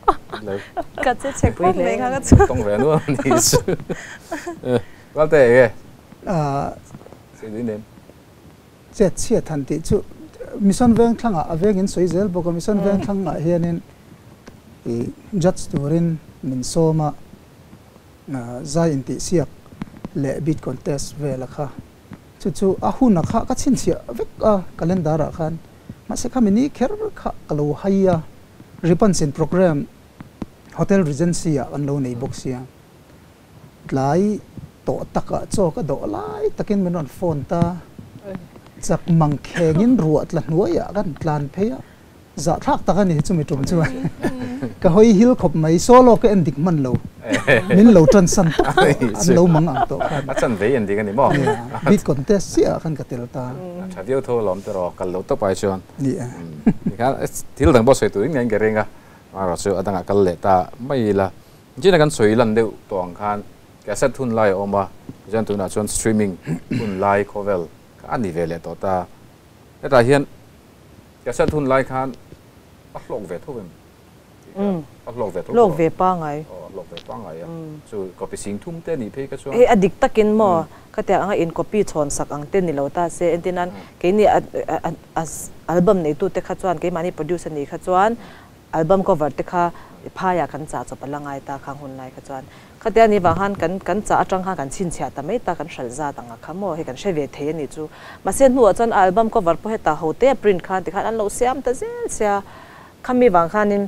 Speaker 3: a, ka che chhe khawp mai kha ka chu.
Speaker 1: Tawng ve nuam a ni chu. Valte enge? Sei nem.
Speaker 4: Chet chhiat han tih chu Mission Vengthlangah a veng in sawi zel bawk a, Mission Vengthlangah hianin ih judge turin min sawm a, zai intihsiak leh beat contest vela kha chu chu a huna kha ka chhinchhiah vek a calendar ah khan mahse khami ni kher kha ka lo hai a, Ripansin programme Hotel Regency ah kan lo nei bawk sia. Tlai tawh takah chaw ka dawh lai takin min rawn phone ta. Chak mang khengin ruah tla hnuaiah kan tlan phei a, zahthlak tak a ni chumi tum chuan. Ka hawi hil khawp mai, solo ka en dik hman lo, min lo tan san tawp tawh, an lo mang ang tawh khan.
Speaker 1: A chan vei en dik a ni maw?
Speaker 4: Nia, beat contest chiah ah khan ka tel ta.
Speaker 1: A tha viau tho alawm te rawh, kal lo tawp ai chuan.
Speaker 4: Nia.
Speaker 1: Tikhan thil dang pawh sawi turin nge ka ring a, amaherawhchu chu a dangah kal leh ta mai ila. China kan sawi lan deuh tawh ang khan cassette hun lai a awm a, tichuan tunah chuan streaming hun lai khawvel kha a ni ve leh tawh ta. Hetah hian cassette hun lai khan a hlawk ve tho em? A hlawk ve tho
Speaker 2: Hlawk ve pangai.
Speaker 1: Aw, a hlawk ve pangai a. Chu copy sing thum te nih phei kha chuan.
Speaker 2: Hei a dik takin maw ka tia anga in copy chhawn sak ang te ni lo ta se, entirnan keini album neitute kha chuan keimahni producer nih kha chuan Album cover te kha phaiah kan chah chawp a la ngai ta khang hun lai kha chuan khatia ni vang khan kan kan chah atang khan kan chhinchhiah ta mai ta kan hralh zat ang a kha maw hei kan hre ve thei a nih chu mahse hnuah chuan a album cover pawh heta ho te a print khan tikhan an lo siam ta zel sia khami vang khanin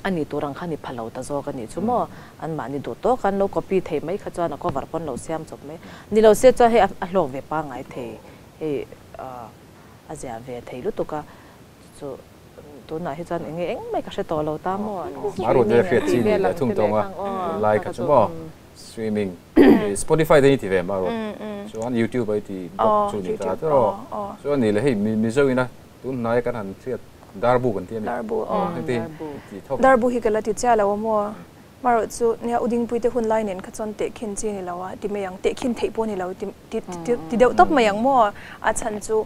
Speaker 2: a nih tur ang khan i pha lo ta zawk a nih chu maw anmahni duh tawk an lo copy thei mai kha chuan a cover pawh an lo siam chawp mai ni lo se chuan hei a hlawk ve pangngai thei hei a zia ve thei lutuk a chu Tunah hi chuan enge engmah ka hre tawh lo ta maw?
Speaker 1: Maru te hriat chi ni leh thung tawng a, tunlai kha chu maw streaming Spotify te hi ti ve Maru chuan YouTube a i ti bawk chu ni ta tiraw chuan ni leh hei Mizo ina tun hnaia kan han hriat Darbu kan ti a ni heng te hi ti thawk.
Speaker 3: Darbu hi ka la ti chiah lo a maw? Marawh chu nia u Dingpui te hun lai nen kha chuan tehkhin chi ni lo a ti mai ang, tehkhin theih pawh ni lo ti deuh tawp mai ang maw? A chhan chu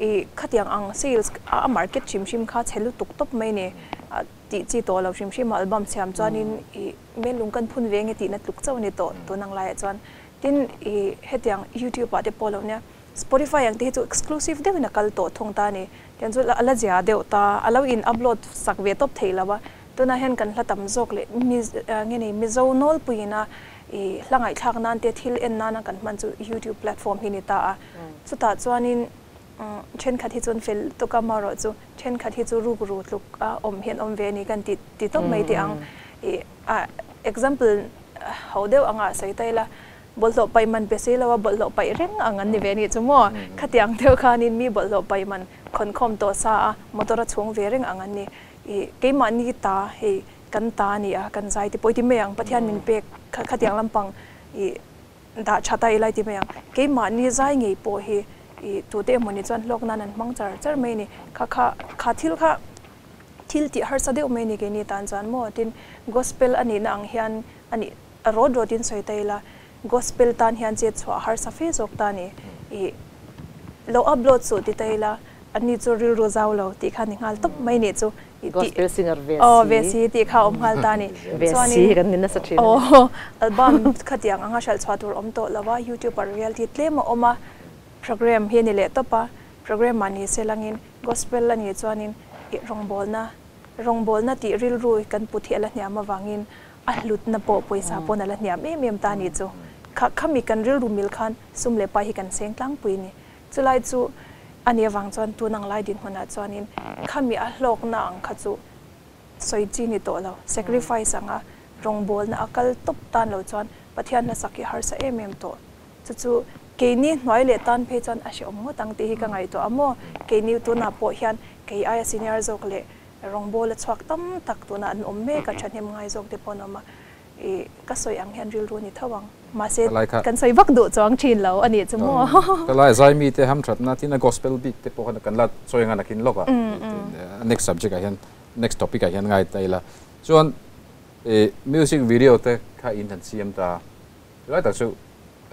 Speaker 3: I khatiang ang sales a market hrim hrim kha chhe lutuk tawp mai ni. A tih chi tawh lo hrim hrim a album siam chuanin i mel lung kan phun ve nge tihna tluk chauh a ni tawh tun ang laiah chuan. Tin i hetiang YouTube ah te pawh lo nia Spotify ang te hi chu exclusive deuhin a kal tawh thung ta a ni. Tiang chu a la zia deuh ta a lo in upload sak ve tawp thei lo a. Tunah hian kan hla tam zawk leh nge ni Mizo nawlpuiin a i hla ngaihthlak nan te thil en nana kan hman chu YouTube platform hi ni ta a. Chutah chuanin thenkhat hi chuan fel tuk a, amaherawh chu thenkhat hi chu ruk ru tluk a awm hian awm ve a ni kan ti ti tawp mai teh ang. Ih a example ho deuh anga sawi ta ila, bawlhhlawh paih man pe si lo a, bawlhhlawh paih reng ang an ni ve a nih chu maw? Khatiang deuh khanin mi bawlhhlawh paih man khawnkhawm tawh sa a, motor a chhung ve reng ang an ni. Ih keimahni ta hei kan ta a ni a, kan zai ti pawh i ti mai ang, Pathian min pek khatiang lampang ih. dah tha ta ila ti mai ang. Keimahni zai ngei pawh hi i tute emawni chuan hlawk nan an hmang char char mai a ni. Kha kha kha thil kha thil tih harsa deuh mai a ni keini tan chuan maw? Tin, gospel a nihna ang hian a nih a rawt rawtin sawi ta ila, gospel tan hian chet chhuah harsa fe zawk ta a ni. I lo upload suh ti ta ila, ani chu rilru zau lo tih kha ni nghal tawp mai nih chu. I tih
Speaker 2: Gospel singer ve
Speaker 3: aw ve
Speaker 2: si.
Speaker 3: si tih kha a awm nghal ta a ni.
Speaker 2: Ve si
Speaker 3: Chuanin
Speaker 2: kan ni nasa thin a ni.
Speaker 3: aw album khatiang anga hralh chhuah tur awm tawh lo a, youtuber reality tlem a awm a, program hi a ni leh tawp a, program mah ni se langin gospel a nih chuanin i rawngbawlna rawngbawlna tih rilru kan put hi a la hniam avangin a hlutna pawh pawisa pawn a la hniam em em ta a nih chu. Kha khami kan rilru mil khan sum leh pai hi kan seng tlangpui a ni. Chulai chu a nih avang chuan tun ang lai dinhmunah chuanin khami a hlawkna ang kha chu sawi chi ni tawh lo. Sacrifice anga rawngbawlna a kal tawp tan lo chuan Pathian hlasak hi harsa em em tawh. Chu chu keini hnuai leh tan phei chuan a hrehawm ngawt ang tih hi ka ngaihtuah a maw? Keini tunah pawh hian kei aia senior zawk leh rawngbawla chhuak tam tak tunah an awm mek a, thahnem ngai zawk te pawh an awm a. I ka sawi ang hian rilru a ni tho ang. Mahse, kan sawi vak duh chuang thin lo a nih chu maw?
Speaker 1: Ka lai zai mite hamthatna tin a gospel bik te pawh khan kan la sawi anga nakin lawk a, next subject ah hian next topic ah hian ngai ta ila. Chuan music video te kha in han siam ta, chulai tak chu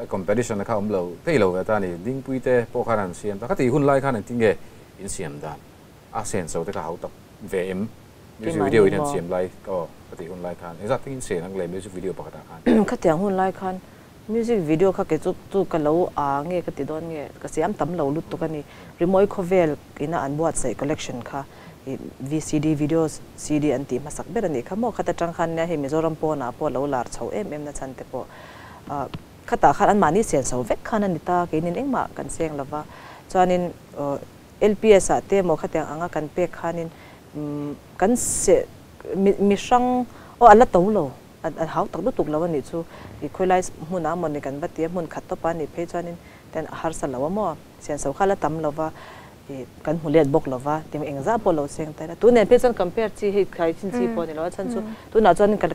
Speaker 1: competition kha awm lo thei lo ve ta a ni. Dingpui te pawh khan an siam ta, khati hun lai khan engtin nge in siam dan? A senso te kha hau tak ve em? Music video in an siam lai aw ka tih hun lai khan engzat takin sen ang le music video pakhat ah khan?
Speaker 2: Khatiang hun lai khan music video kha kei chu chu ka lo a nge ka ti dawn nge ka siam tam lo lutuk a ni. Rimawi khawvel ina an buatsaih collection kha i VCD video CD an tih hmasak ber a nih kha maw khat atang khan nia hei Mizoram pawnah pawh lo lar chho em em na chhan te pawh khatah khan anmahni senso vek khan a ni ta keinin engmah kan seng lova chuanin LPS ah te emaw khatiang anga kan pek khanin kan seh mi hrang aw a la to lo a hau tak lutuk lo a nih chu i khawilai hmunah emaw ni kan va ti a hmun khat tawpa a nih phei chuanin ten a harsa lo a maw sianso kha la tam lo va i kan hmu let bawk lo va tin engzah pawh lo seng ta ila tun nen phei chuan compare chi hei khai chin chi pawh a ni lo a chhan chu tunah chuan ka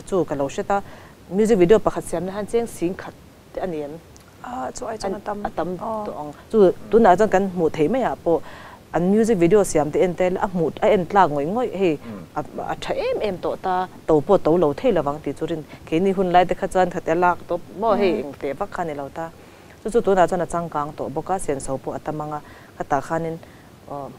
Speaker 2: chu ka lo hret a music video pakhat siamna hian cheng sing khat te a ni em?
Speaker 3: A, chu ai chuan a tam.
Speaker 2: A tam tawh ang. Chu tunah chuan kan hmuh theih maiah pawh an music video siam te en te a hmuh a en tlak ngawih ngawih hei a tha em em tawh ta, to pawh to lo thei lovang tih chu rin keini hun lai te kha chuan khatia lak tawp maw hei eng teh vak kha a ni lo ta. Chu chu tunah chuan a changkang tawh bawk a, senso pawh a tam ang a, khatah khanin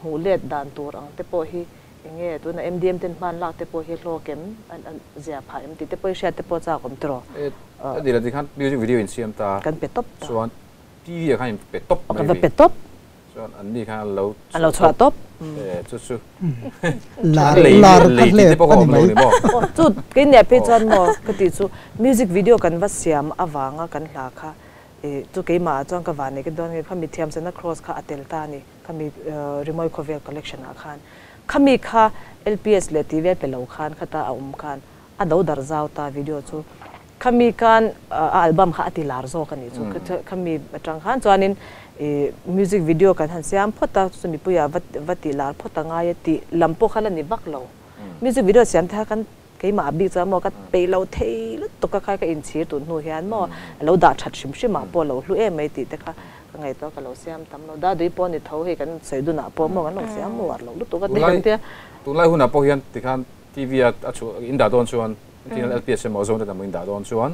Speaker 2: hmuh let dan tur ang te pawh hi Enge tuna MDM ten hman lak te pawh hi hlawk em an zia phah em tih te pawh hi hriat te pawh chak awm tiraw.
Speaker 1: E a dil a ti khan music video in siam ta.
Speaker 2: Kan pe tawp ta.
Speaker 1: Chuan TV ah khan in pe tawp mai
Speaker 2: Kan va pe tawp.
Speaker 1: Chuan an ni khan an lo
Speaker 2: An lo chhuah tawp.
Speaker 1: E chu chu.
Speaker 4: Lar
Speaker 1: Lei
Speaker 4: lar kha
Speaker 1: lei tih te
Speaker 4: hlep
Speaker 1: pawh
Speaker 4: a
Speaker 1: kha
Speaker 4: ni
Speaker 1: awm lo
Speaker 4: mai.
Speaker 1: ni maw.
Speaker 2: Aw chu kei nia phei chuan maw ka tih chu music video kan va siam avanga kan hla kha e chu keimah ah chuan ka van nei ka dawn nge kha mithiam sena cross kha a tel ta a ni. Khami Rimawi Khawvel collection ah khan khami kha LPS leh tih vel pe lo khan khata a awm khan a do darh zau ta video chu khami khan a album kha a ti lar zawk a nih chu khami atang khan chuanin ih music video kan han siam phawt a chu mipuiah va va tih lar phawt a ngai a tih lam pawh kha la ni vak lo music video siam te kha kan keimah bik chuan maw ka peih lo thei lutuk a kha ka inchhir tun hnu hian maw a lo dah that hrim hrim ah pawh lo hlu em mai tih te kha ka ngaihtuah ka lo siam tam lo. Dadui pawh ni tho hei kan sawi dunah pawh maw kan lo siam uar lo lutuk a ti kan tia.
Speaker 1: Tunlai hunah pawh hian tikhan TV a a chhuah in dah dawn chuan tin LPS emaw Zone te emaw in dah dawn chuan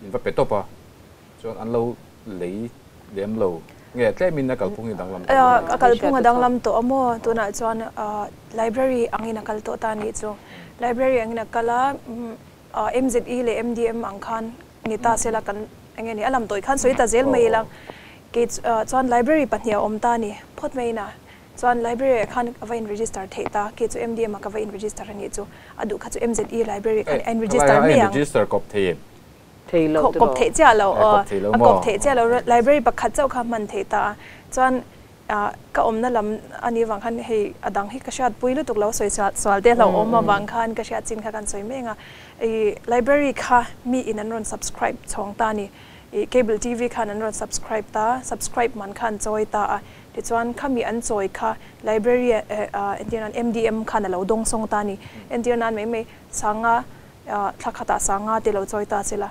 Speaker 1: in va pe tawp a Chuan an lo lei lem lo nge tlemin a kalphung hi danglam tawh
Speaker 3: maw? A kalphung a danglam tawh a maw? Tunah chuan library angin a kal tawh ta anih chu. Library angin a kal a, MZE leh MDM ang khan ni ta sela kan eng nge ni a lam tawih khan sawi ta zel mai ila. Kei chuan library pahnih a awm ta a ni phawt mai ina. Chuan library ah khan ka va in register theih ta, kei chu MDM ah ka va in register anih chu. A duh kha chu MZE library ah khan a in register mai ang.
Speaker 1: A in register kawp thei em?
Speaker 2: thei lo
Speaker 3: Kawp theih chiah lo aw, a kawp theih chiah lo library pakhat chauh kha hman theih ta a, chuan ka awmna lam a nih vang khan hei a dang hi ka hriat pui lutuk lo sawi sual te hlauh awm avang khan ka hriat chin kha kan sawi mek a, i library kha mi in an rawn subscribe chhawng ta a ni, i cable TV khan an rawn subscribe ta, subscribe man khan chawi ta a, tichuan khami an chawi kha library entir nan MDM khan a lo dawng sawng ta a ni, entir nan mai mai sanga Thla khatah sanga te lo chawi ta se la,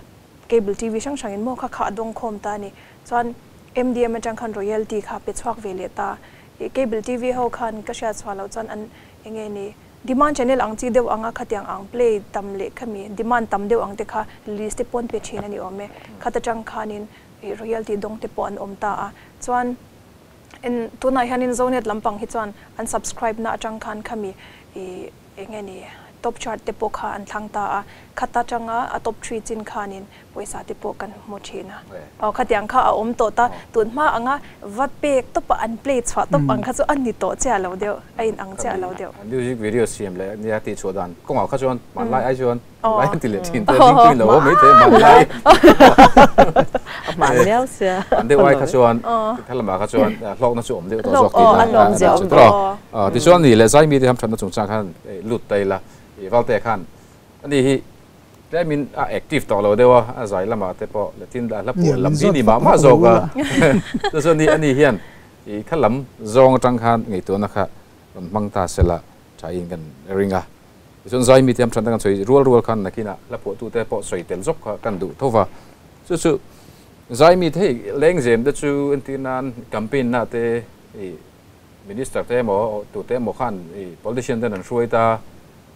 Speaker 3: cable TV hrang hrangin maw kha kha a dawng khawm ta a ni. Chuan MDM atang khan royalty kha pe chhuak ve leh ta. Ih cable TV ho khan ka hriat chhuah loh chuan an enge ni demand channel ang chi deuh anga khatiang ang play tam leh khami demand tam deuh ang te kha list te pawn pe thin a ni awm e. Khat atang khanin ih royalty dawng te pawh an awm ta a. Chuan en tunah hianin Zonet lampang hi chuan an subscribe na atang khan khami ih Eng nge ni, top chart te pawh kha an thlang ta a, khata tanga a top three chin khanin pawisa te pawh kan hmu thin a. Aw khatiang kha a awm tawh ta, tun hma anga va pek tawpa an play chhuah tawp ang kha chu a ni tawh chiah lo deuh, a in ang chiah lo deuh.
Speaker 1: Music video siam leh nia tih chhuah dan kawngah kha chuan hmanlai ai chuan hmanlai an ti leh thin te ding pui lo awm mai thei hmanlai.
Speaker 2: A hman miau sia.
Speaker 1: An deuh ai kha chuan thla lamah kha chuan hlawkna chu awm deuh tawh zawk tih na chu tawh. Tichuan ni leh zai mite hamthatna chungchang khan lut ta ila i Valte khan ani hi tlemin a active tawh lo deuh a, a zai lamah te pawh Latin a hla puan lam hi ni mah mah zawk a. Chu chuan ni ani hian i kha lam zawng atang khan ngaihtuahna kha rawn hmang ta sela thain kan ring a. Tichuan zai mite hamthatna kan sawi rual rual khan nakinah hla phuahtute pawh sawi tel zawk kha kan duh tho va. Chu chu zai mite hei lengzem te chu entir nan campaign na te i Minister te emaw tute emaw khan i politician ten an hruai ta,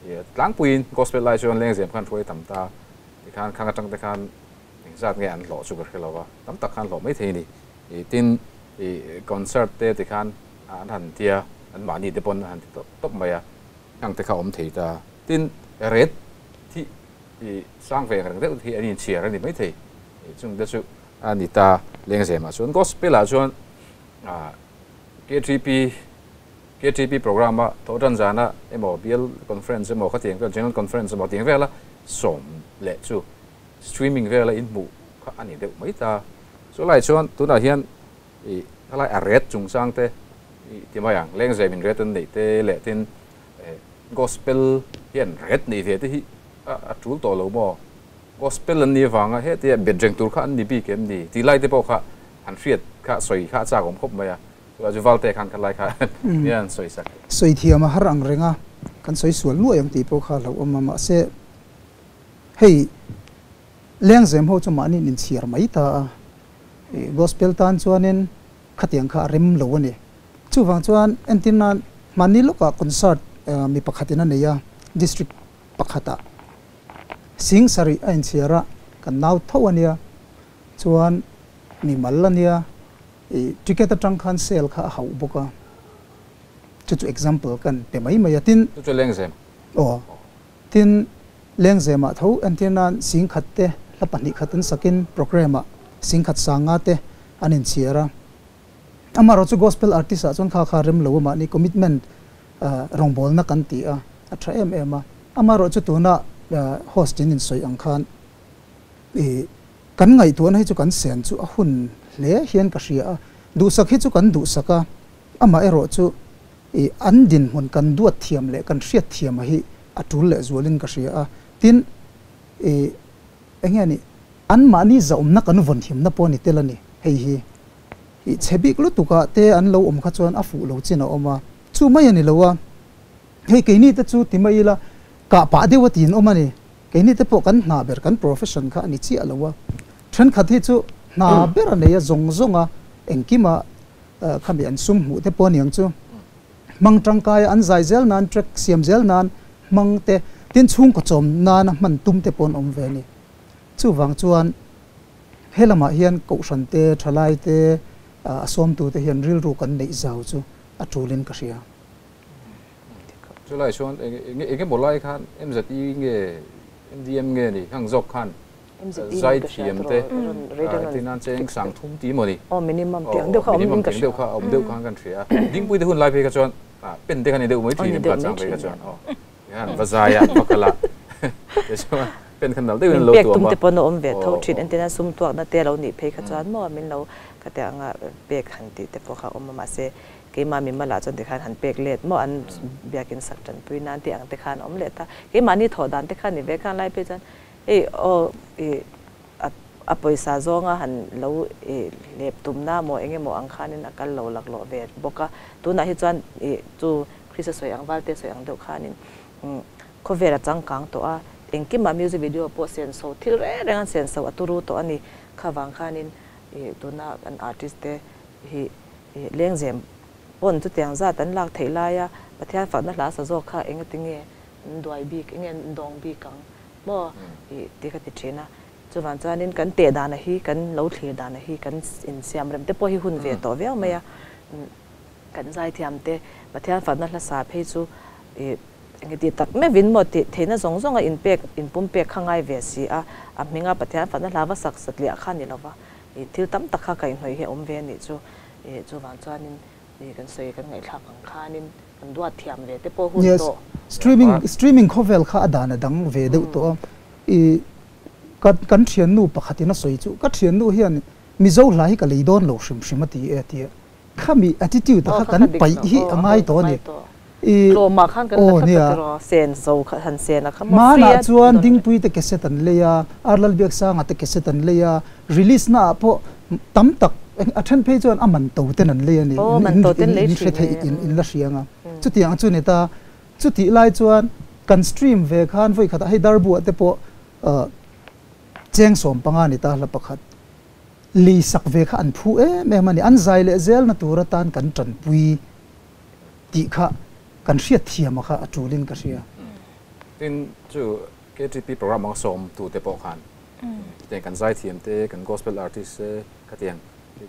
Speaker 1: i tlangpuiin gospel lai chuan lengzem khan hruai tam ta tikhan khang atang te khan engzat nge an hlawh chu ka hre lo va, tam tak khan hlawh mai thei a ni. I tin i concert te tikhan an han tia an mahni te pawn an han ti tawp tawp mai a, khang te kha awm thei ta. Tin ret thi i sang ve ang reng deuh hi an inchhiar a ni mai thei. I chung te chu a ni ta lengzem ah chuan gospel ah chuan ah KTP KTP program a tawh tan zana emaw bial conference emaw khatiang vel general conference emaw tiang vela sawm leh chu streaming vela inhmuh kha a ni deuh mai ta. Chu lai chuan tunah hian ih khalai a ret chungchang te ih ti mai ang lengzem in ret an neih te leh tin gospel hian ret neih ve te hi a tul tawh lo maw? Gospel an nih avanga hetia bet reng tur kha an ni bik em ni tih lai te pawh kha han hriat kha sawi kha a chak awm khawp mai a, chutah chu Valte khan kha lai kha hian an sawi sak.
Speaker 4: Sawi thiam a har ang reng a, kan sawi sual nuai ang tih pawh kha a hlauhawm a, mahse hei lengzem ho chu mahni in inchhiar mai ta a, Gospel tan chuanin khatiang kha a rem lo a ni. Chuvang chuan entir nan hmanni lawkah concert mi pakhatin a nei a, district pakhatah sing sarih a inchhiar a, kan nau tho a nia, chuan mi mal a nia, ih ticket atang khan sale kha a hauh bawk a, chu chu example kan pe mai mai a, tin.
Speaker 1: Chu chu lengzem.
Speaker 4: Aw, tin lengzemah tho entir nan sing khat te hla pahnih khat an sakin programme ah sing khat sanga te an inchhiar a, amaherawh chu gospel artist ah chuan kha kha rem lo a mahni commitment rawngbawlna kan ti a, a tha em em a. Amaherawhchu tuna host in insawi ang khan ih kan ngaihtuahna hi chu kan sen chu a hun hle hian ka hria a, duhsak hi chu kan duhsak a, amaherawhchu ih an dinhmun kan duat thiam leh kan hriat thiam a hi a tul leh zualin ka hria a. Tin, ih eng nge ni anmahni zahawmna kan vawn himna pawh a ni tel a ni hei hi. Ih chhe bik lutukah te an lo awm kha chuan a fuh lo chin a awm a, chu mai a ni lo a, hei keini te chu ti mai ila kah pah deuh a tiin awm a ni, keini te pawh kan hna ber kan profession kha a ni chiah lo a, thenkhat hi chu hna ber a nei a zawng zawng a, engkima khami an sum hmuh te pawh a niang chu hmang tangkai a an zai zel nan track siam zel nan hmang te tin chhungkaw chawm nana hman tum te pawh an awm ve a ni, chuvang chuan. He lamah hian kohhran te, thalai te, a sawmtu te hian rilru kan neih zau chu a tulin ka hria.
Speaker 1: Chulai chuan eng emaw lai khan MZE nge MDM nge ni hang zawk khan zai thiam te tinan cheng sang thum ti maw ni?
Speaker 2: Aw minimum tiang deuh kha awm in ka hria.
Speaker 1: Minimum tiang deuh kha awm deuh khan kan hria. Dingpui te hun lai phei kha chuan pen te kha ni deuh mai thin em kha chang phei kha chuan aw. Hian va zai a va kal a tichuan pen kha nal deuhin an lo
Speaker 2: tuam a. Min pek tum te pawn a awm ve tho thin entirna sum tuakna te lo nih phei kha chuan maw min lo ka tih anga pek han tih te pawh kha a awm a mahse keimah mi malah chuan tikhan han pek let maw an biakin sak tanpui nan tih ang te khan a awm leh ta. Keimahni thawh dan te kha ni ve khan lai phei chuan hei aw ih a pawisa zawnga han lo ih hlep tumna maw eng emaw ang khanin a kal lo laklawh ve bawk a. Tunah hi chuan ih chu Krista sawi ang Valte sawi ang deuh khanin khawvel a changkang tawh a, Engkimah music video pawh senso thil reng reng an senso a turu tawh a ni. Kha vang khanin ih tuna kan artist te hi ih lengzem pawn chutiang zat an lak theih laia Pathian fakna hla sa zawk kha engati nge an duai bik, enge an dawng bik ang maw ih ti ka ti thin a. Chuvang chuanin kan teh dana hi kan lo thlir dana hi kan insiam rem te pawh hi hun ve tawh viau mai a. Kan zaithiam te Pathian fakna hla sa phei chu ih Enge ti tak meuhin maw tih theihna zawng zawnga inpek, inpumpek kha ngai ve si a, a hminga Pathian fana hla va sak satliah kha ni lova, ih thil tam tak kha kaihhnawih hi a awm ve a nih chu. Ih chuvang chuanin ih kan sawi kan ngaihthlak ang khanin kan duat thiam ve te pawh hun
Speaker 4: Yes,
Speaker 2: tawh.
Speaker 4: streaming streaming khawvel kha a dan a dang ve deuh tawh a, ih ka kan thiannu pakhatin a sawi chu ka thiannu hian Mizo hla hi ka lei dawn lo hrim hrim a ti e a ti a, Khami attitude
Speaker 2: Aw
Speaker 4: kha
Speaker 2: kha
Speaker 4: kan
Speaker 2: kha dik
Speaker 4: paih
Speaker 2: lo
Speaker 4: hi
Speaker 2: aw
Speaker 4: a
Speaker 2: a
Speaker 4: ngai
Speaker 2: hun
Speaker 4: tawh a
Speaker 2: ngai
Speaker 4: ni.
Speaker 2: tawh.
Speaker 4: I
Speaker 2: Tlawmah khan kan la
Speaker 4: aw
Speaker 2: thlap
Speaker 4: nia.
Speaker 2: tawh tiraw sen zo kha han sen a kha maw
Speaker 4: Hmanah
Speaker 2: free a
Speaker 4: chuan
Speaker 2: dawn reng.
Speaker 4: Dingpui te cassette an lei a, Arlalbiaksanga te cassette an lei a, release na ah pawh tam tak a then phei chuan a man to ten an lei a ni.
Speaker 2: Aw
Speaker 4: In
Speaker 2: man
Speaker 4: in
Speaker 2: to ten
Speaker 4: in
Speaker 2: lei
Speaker 4: in hre
Speaker 2: thin
Speaker 4: theih
Speaker 2: e
Speaker 4: in in la hria ang a. Chutiang chu ni ta, chutih lai chuan kan stream ve khan vawi khatah hei Darbuah te pawh cheng 15 ni ta hla pakhat. Lei sak ve kha an phu em em a ni. An zai leh zelna tur atan kan tanpui tih kha kan hriat thiam a kha a tulin ka hria.
Speaker 1: Tin, chu KTP program anga sawm tute pawh khan hetiang kan zai thiam te, kan gospel artist te khatiang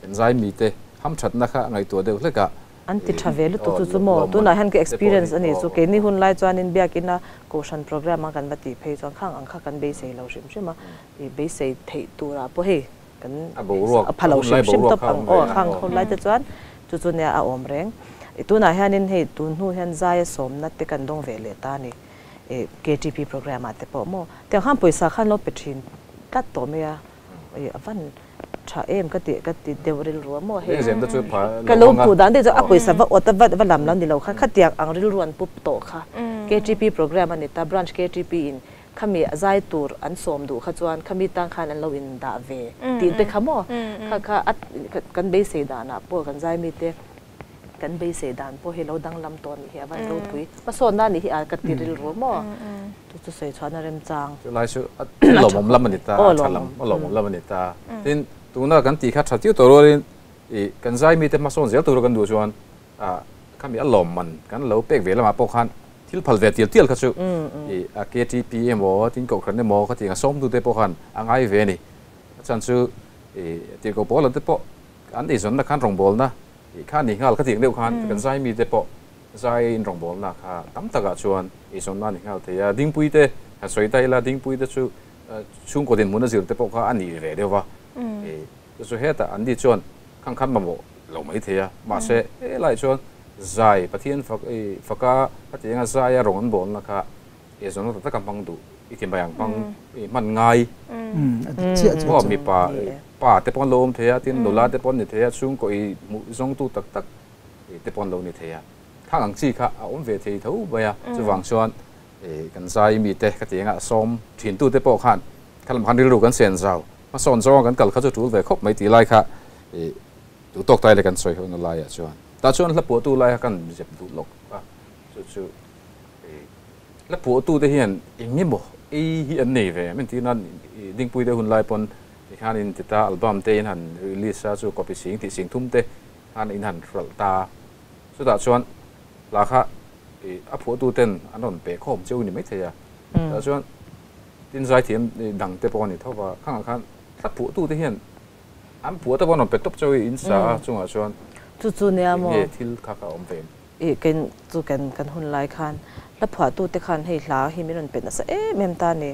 Speaker 1: kan zai mite hamthatna kha ngaihtuah deuh hlek a.
Speaker 2: An ti tha ve lutuk chu chu maw? Tunah hian ka experience a ni chu. Keini hun lai chuanin biakina kohhran program a kan va tih phei chuan khang ang kha kan beisei lo hrim hrim a, i beisei theih turah pawh hei kan a pha lo hrim hrim tawp ang aw khang hun lai te chuan chu chu nia a awm reng. I tunah hianin hei tun hnu hian zaia sawmna te kan dawng ve leh ta a ni i KTP program ah te pawh maw? Tiang khan pawisa khan lo pe thin tlat tawh mai a. I a van tha em ka ti ka ti deuh rilru a maw hei ka lo hmuh dan te chu a pawisa va awt a va va lam lo ni lo kha khatiang ang rilru an pup tawh kha KTP program a ni ta branch KTP in khami a zai tur an sawm duh kha chuan khami tang khan an lo in dah ve tih te kha maw kha kha a kan beisei danah pawh kan zai mite Kan beisei dan pawh hi lo danglam tawh anih hi a van ropui. Hmasawnna anih hi a ka ti rilru maw? Chu chu sawi chhuahna remchang.
Speaker 1: Chu lai chu a lawmawm lam a ni ta, a tha lam, a lawmawm lam a ni ta. Tin, tuna kan tih kha tha tiu tawh rualin ih kan zai mite hmasawn zel tura kan duh chuan ah khami a lawmman kan lo pek ve lamah pawh khan thil phal ve tial tial kha chu ih a KTP emaw tin kohhran emaw khatiang a sawmtute pawh khan a ngai ve a ni. A chhan chu ih tirhkoh pawl lam te pawh An eizawnna khan rawngbawlna ih kha a ni nghal ka tih ang deuh khan kan zai mite pawh zai in rawngbawlna kha tam takah chuan eizawnna a ni nghal thei a. Dingpui te han sawi ta ila Dingpui te chu chhungkaw dinhmun a zir te pawh kha a ni ve deuh va. Ih chu chu hetah an ni chuan khang khan mamawh lo mai thei a. Mahse helaiah chuan zai Pathian fak ih faka khatiang anga zaia rawng an bawlna kha eizawnna tak taka hmang duh i ti mai ang hmang ih hman ngai.
Speaker 4: A dik chiah chu
Speaker 1: chu. Mipa Pa te pawh an lo awm thei a, tin nula te pawh an ni thei a, chhungkaw i hmuh zawngtu tak tak te pawh an lo ni thei a. Khang ang chi kha a awm ve thei tho mai a, chuvang chuan kan zai mite ka ti anga sawm thintu te pawh khan kha lamah khan rilru kan sen zau, hmasawn zawnga kan kal kha chu tul ve khawp mai tih lai kha duh tawk tai leh kan sawi ho na laiah chuan tah chuan hla puahtu lai kha kan zep duh lawk a, chu chu Hla phuahtu te hian eng emaw ei hi an nei ve em entir nan Dingpui te hun lai pawn tikhan in ti ta album te in han release a chu copy sing tih sing thum te khan in han hralh ta chutah chuan hla kha a phuahtu ten an rawn pe khawm cheu ni maithei a tah chuan tin zaithiam dang te pawh a ni tho va khangah khan hla phuahtu te hian an phuah te pawh an rawn pe tawp cheu in sa a chungah chuan
Speaker 2: Chu chu nia maw?
Speaker 1: Eng nge thil kha kha a awm ve em?
Speaker 2: Ih ken chu ken kan hun lai khan hla phuahtu te khan hei hla hi min rawn pe nasa em em ta ni,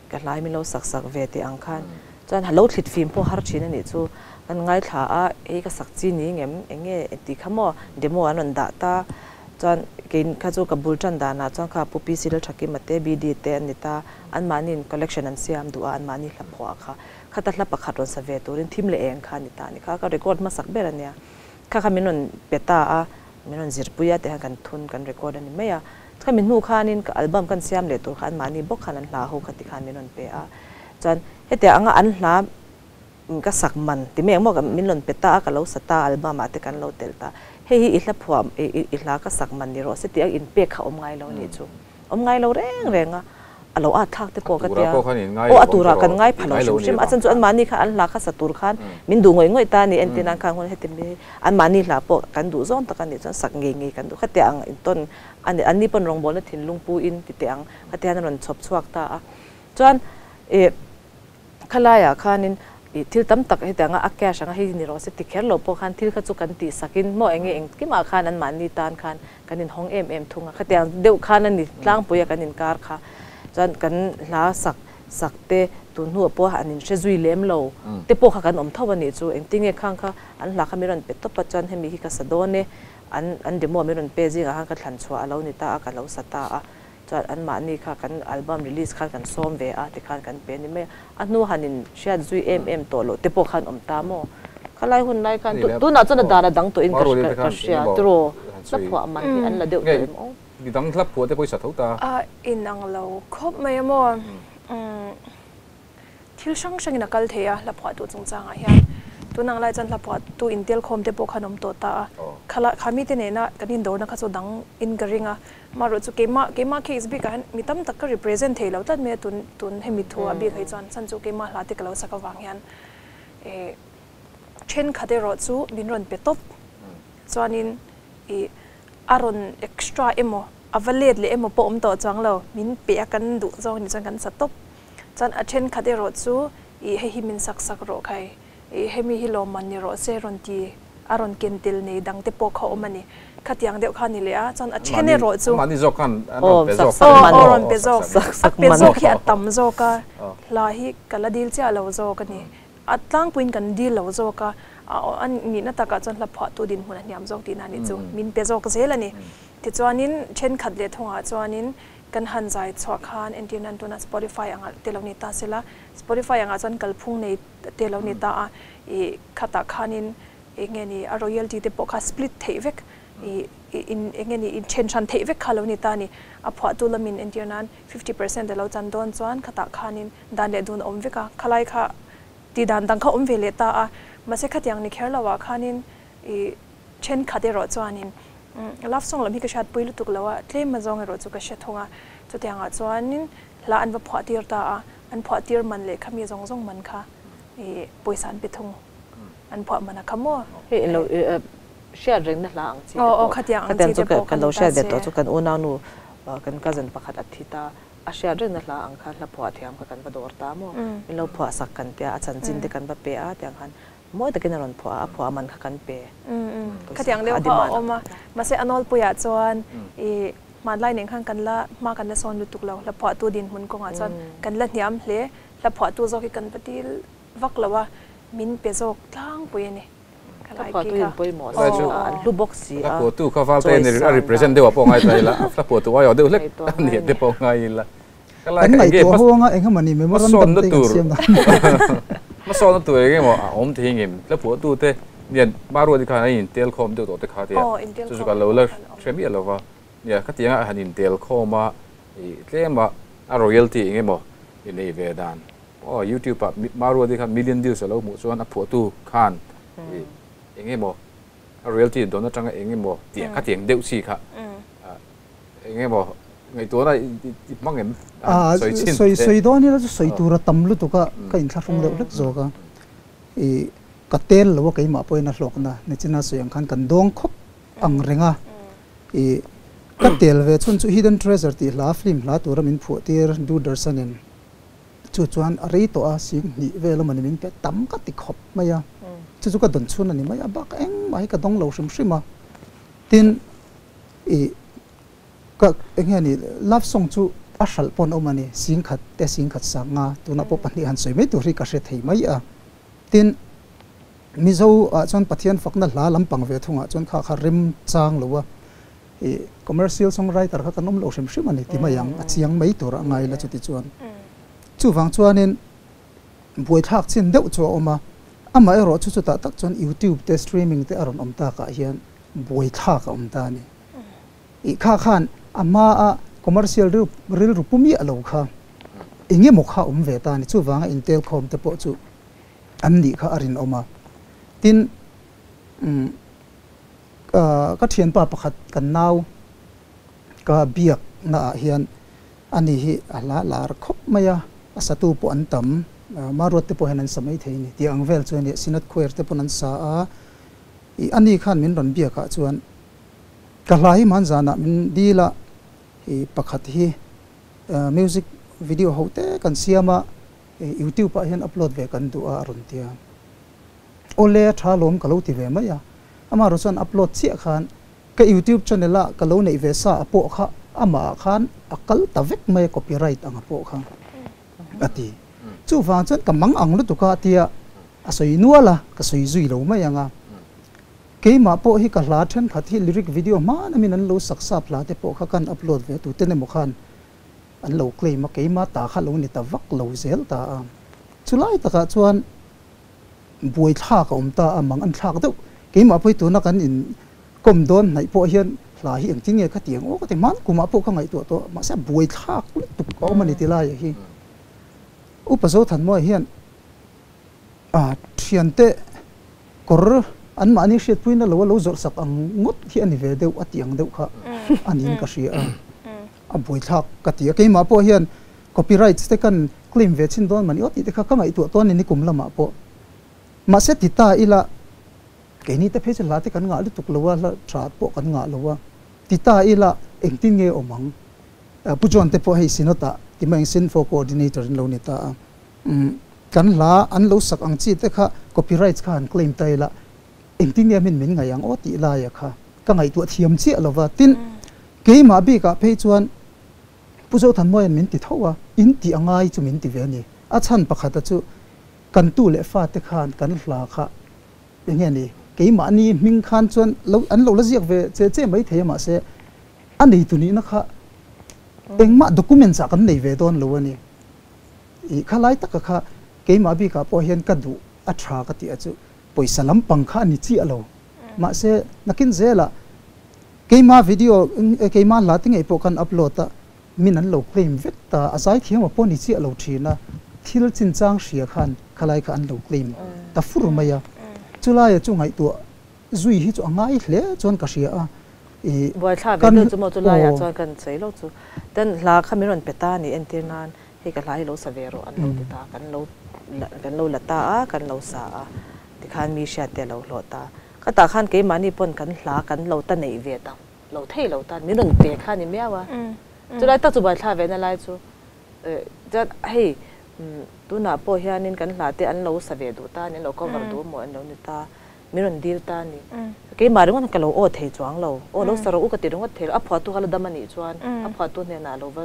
Speaker 2: ka hla hi min lo sak sak ve tih ang khan chuan lo thlit fim pawh har thin a nih chu kan ngaithla a, hei ka sak chi ni ngem eng nge tih kha maw demo an rawn dah ta chuan kei kha chu ka bul tan danah chuan kha Pu PC Lalthakima te BD te an ni ta anmahniin collection an siam duh a anmahni hla phuah kha khata hla pakhat rawn sa ve turin thim leh eng kha a ni ta a ni kha ka record hmasak ber a nia kha kha min rawn pe ta a. Min rawn zirpui a tihian kan thun kan record a ni mai a. Khami hnu khanin ka album kan siam leh tur kha anmahni bawk khan an hla ho kha ti khan min rawn pe a. Chuan hetiang anga an hla ka sak man ti mai ang maw min rawn pe ta a ka lo sa ta album ah te kan lo telh ta. Hei hi i hla phuah i hla ka sak man ni rawh se tih ang inpek kha awm ngai lo a nih chu. Awm ngai lo reng reng a. alo a thak te pawh ka tia o a tura kan ngai phalo hrim hrim a chan chu an mahni kha an hla kha sa tur khan min duh ngawih ngawih ta ni entin an khan hun heti mi an mahni hla pawh kan duh zawng tak a nih chuan sak ngei ngei kan duh kha tia ang intawn ani anni pawn rawngbawlna thinlung pu in ti teh ang kha ti hian an rawn chhawp chhuak ta a chuan ih khalaiah khanin ih thil tam tak hetianga a cash anga hei ni rawh se ti kher lo pawh khan thil kha chu kan tih sakin maw enge engkimah khan an mahni tan khan kan inhawng em em thung a, khatiang deuh khan a ni tlangpui a kan inkar kha chuan kan hla sak sak te tun hnuah pawh an inhre zui lem lo te pawh kha kan awm tho a nih chu, engtinge khang kha an hla kha min rawn pe tawp a chuan hemi hi ka sa dawn e, an an demo min rawn pe zingah khan ka thlan chhuah a lo ni ta a, ka lo sa ta a, chuan anmahni kha kan album release khan kan sawm ve a tikhan kan pe a ni mai a, a hnu han in hriat zui em em tawh loh te pawh khan awm ta maw? Khalai hun lai khan tunah chuan a dan a dang tawhin ka ka hria tiraw? Hla phuah man hi an la deuh tawh em aw?
Speaker 1: Midang hla phuah te pawisa tho ta.
Speaker 3: A inang lo khawp mai a maw? Thil hrang hrangin a kal thei a, hla phuahtu chungchangah hian. Tun ang lai chuan hla phuahtu intel khawm te pawh khan awm tawh ta a. Khala kha mite nena kan indawrna kha chu dang in ka ring a. Amaherawh chu keimah keimah case bikah hian mi tam tak ka represent thei lo tlat mai a tun tun hemi thu a bik hi chuan chhan chu keimah hla te ka lo sak avang hian eh thenkhat erawh chu min rawn pe tawp. Chuanin ih a rawn extra emaw a va let leh emaw pawh awm tawh chuang lo min pe a kan duh zawng ni chuan kan sa tawp. Chuan a thenkhat erawh chu ih hei hi min sak sak rawh khai, ih hemi hi lawmman ni rawh se rawn ti a rawn ken tel nei dang te pawh kha awm a ni. Khatiang deuh kha a ni leh a, chuan a then erawh chu.
Speaker 1: Mahni zawk khan an rawn pe zawk.
Speaker 3: Aw aw rawn pe zawk. A pe zawk hi a tam zawk a, hla hi ka la dil chiah lo zawk a ni. A tlangpuiin kan dil lo zawk a, a nihna takah chuan hla phuahtu dinhmun a hniam zawk tihna a nih chu. Min pe zawk zel a ni. Tichuanin thenkhat leh thawngah chuanin Kan han zai chhuah khan entir nan tuna Spotify anga te lo ni ta sela, Spotify angah chuan kalphung nei te lo ni ta a, ih khatah khanin eng nge ni a royalty te pawh kha split theih vek ih in eng nge ni inthen hran theih vek kha lo ni ta a ni. A phuahtu lamin entir nan 50% a lo chan dawn chuan khatah khanin dan leh dun a awm vek a, khalai kha tih dan dang kha awm ve leh ta a, mahse khatiang ni kher lo ah khanin ih thenkhat erawh chuanin Love song lam hi ka hriatpui lutuk lo a, tlem azawng erawh chu ka hre thung a. Chutiangah chuanin hla an va phuah tir ta a, an phuah tir man leh khami zawng zawng man kha ih pawisa an pe thung. An phuah man a kha maw?
Speaker 2: Hei ilo hriat rengna hla ang chi te pawh khatiang chu ka lo hriat ve tawh chu kan unaunu kan cousin pakhat a thi ta a hriat rengna hla ang kha hla phuah thiam kha kan va dawr ta maw? Min lo phuah sak kan tia a chanchin te kan va pe a tiang khan Mawi takin a rawn phuah a, a phuah man kha kan pe.
Speaker 3: Khatiang deuh kha a awm a, mahse a nawlpuiah chuan i hmanlai nen khan kan la hma kan la sawn lutuk lo, hla phuahtu dinhmun kawngah chuan kan la hniam hle, hla phuahtu zawk hi kan va dil vak lo a, min pe zawk tlangpui a ni.
Speaker 2: Hla phuahtu in pawimawh si a, an hlu bawk si a,
Speaker 1: Hla phuahtu kha val te a represent deuh ah pawh ngai ta ila, hla phuahtu aiawh deuh hlek a ni te pawh ngai ila.
Speaker 4: Kan ngaihtuah ho anga eng emaw ni memorandum te kan siam dan.
Speaker 1: Hmasawnna tur eng emaw a awm thei ngem hla phuahtu te nia Maruati khan a intel khawm deuh tawh te kha tia chu chu ka lo la hre miah lo va nia khatianga a han intel khawm a ih tlem a a royalty eng emaw i nei ve dan aw youtube ah Maruati khan million views a lo hmuh chuan a phuahtu khan ih eng emaw a royalty dawn atanga eng emaw tih khatiang deuh chi kha Eng emaw ngaihtuahna i hmang em? Sawi chhin
Speaker 4: teh. Sawi dawn ila chu sawi tur a tam lutuk a, ka inthlahrung deuh hlek zawk a. I ka tel lo a keimah pawhin a hlawkna nichina sawi ang khan kan dawng khawp ang reng a. I ka tel ve chhun chu Hidden Treasure tih hla film hla tura min phuah tir Doordarshan-in chu chuan a rei tawh a, sing hnih vel a mawni min pe tam ka ti khawp mai a. Chu chu ka dawn chhun a ni mai a, bak engmah hi ka dawng lo hrim hrim a. Tin, I ka eng nge ni love song chu a hralh pawn awm a ni, singkhat te singkhat sak nga tunah pawh pahnih han sawi mai tur hi ka hre thei mai a. Tin, Mizo ah chuan Pathian fakna hla lampang ve thungah chuan kha kha rem chang lo a, i commercial song writer kha kan awm lo hrim hrim a ni ti mai ang, a chiang mai tur a ngai la chuti chuan. Chuvang chuanin buaithlak chin deuh chu a awm a, amaherawh chu chutah tak chuan YouTube te streaming te a rawn awm takah hian buaithlak a awm ta a ni. Ih kha khan a hma a commercial rilru pu miah lo kha eng emaw kha awm ve ta a ni. Chuvanga intel khawm te pawh chu an nih kha a rinawm a. Tin, ka thianpa pakhat kan nau ka biak naah hian Ani hi a hla lar khawp mai a, a satu pawh an tam. Maruat te pawh hian an sa mai thei a ni tih ang vel chu a ni. Synod Choir te pawn an sa a, ih ani khan min rawn biak ah chuan ka hla hi hmanzanah min dil a, ih pakhat hi music video ho te kan siam a, youtube ah hian upload ve kan duh a a rawn ti a. Awle a tha lawm ka lo ti ve mai a, amaherawh chuan upload chiah khan Ka youtube channel a ka lo neih ve sa a pawh kha amah ah khan a kal ta vek mai a copyright ang a pawh kha a ti. Chuvang chuan ka mang ang lutuk a tia a sawi nual a, ka sawi zui lo mai ang a. Keimah pawh hi ka hla thenkhat hi lyric video hman amin an lo sak sap hla te pawh kha kan upload ve tuten emaw khan an lo claim a, keimah ta kha lo ni ta vak lo zel ta a. Chulai takah chuan buaithlak a awm ta a, mang an thlak deuh. Keimah pawh hi tuna kan in kawm dawn hnaih pawh hian hla hi engtin nge ka ti ang aw ka ti hman kumah pawh ka ngaihtuah tawh mahse buaithlak lutuk a awm a ni ti laiah hi. Upa Zothanmawia hian a thiante kawr anmahni hriatpuina lo a lo zawrh sak ang ngawt hi a ni ve deuh a ti ang deuh kha a niin ka hria a, a buaithlak ka ti a. Keimah pawh hian copyrights te kan claim ve chhin dawn mah ni aw tih te kha ka ngaihtuah tawn a ni kum lamah pawh. Mahse ti ta ila keini te phei chu hla te kan ngah lutuk lo a, hla tha pawh kan ngah lo a, ti ta ila engtin nge awm ang? Pu John te pawh hei Synod ah ti mai ang Synfo Coordinator in lo ni ta a, kan hla an lo sak ang chi te kha copyrights kha han claim ta ila engtin nge min min ngaih ang aw tih laia kha ka ngaihtuah thiam chiah lo va. Tin, keimah bikah phei chuan Pu Zothanmawia'n min ti tho a, in tih a ngai chu min ti ve a ni. A chhan pakhata chu kan tu leh fate khan kan hla kha eng nge ni, keimahni hming khan chuan lo an lo la ziak ve che che mai thei a mahse a neitu nihna kha engmah documents ah kan nei ve dawn lo a ni. Ih khalai taka kha keimah bikah pawh hian ka duh a tha ka tih a chu pawisa lampang kha a ni chiah lo. Mahse nakin zelah Keima video keima hla te ngei pawh kan upload a, min an lo claim vek ta, a zaithiam a pawh ni chiah lo thin a, thil chinchang hria khan khalai kha an lo claim ta fur mai a, chulaia chu ngaihtuah zui hi chu a ngai hle chuan ka hria a, i
Speaker 2: Buaithla ve
Speaker 4: kan
Speaker 2: deuh chu maw chulaiah
Speaker 4: aw.
Speaker 2: chuan kan sawi lo chu, ten hla kha min rawn pe ta a ni entir nan hei ka hla hi lo sa ve rawh an lo ti ta, kan lo kan lo la ta a, kan lo sa a, tikhan mi hriat te a lo hlawh ta. Ka tah khan keimahni pawn kan hla kan lo ta neih ve ta lo thei lo tan min rawn pe kha ni miau a. Chulai tak chu buaithla ve na lai chu chuan hei tunah pawh hianin kan hla te an lo sa ve duh ta a ni, an lo cover duh maw an lo ni ta, min rawn dil ta a ni. Keimah ringawt ka lo aw thei chuang lo, aw lo sa rawh u ka ti ringawt thei lo, a phuahtu kha la dam a nih chuan a phuahtu hnenah lo va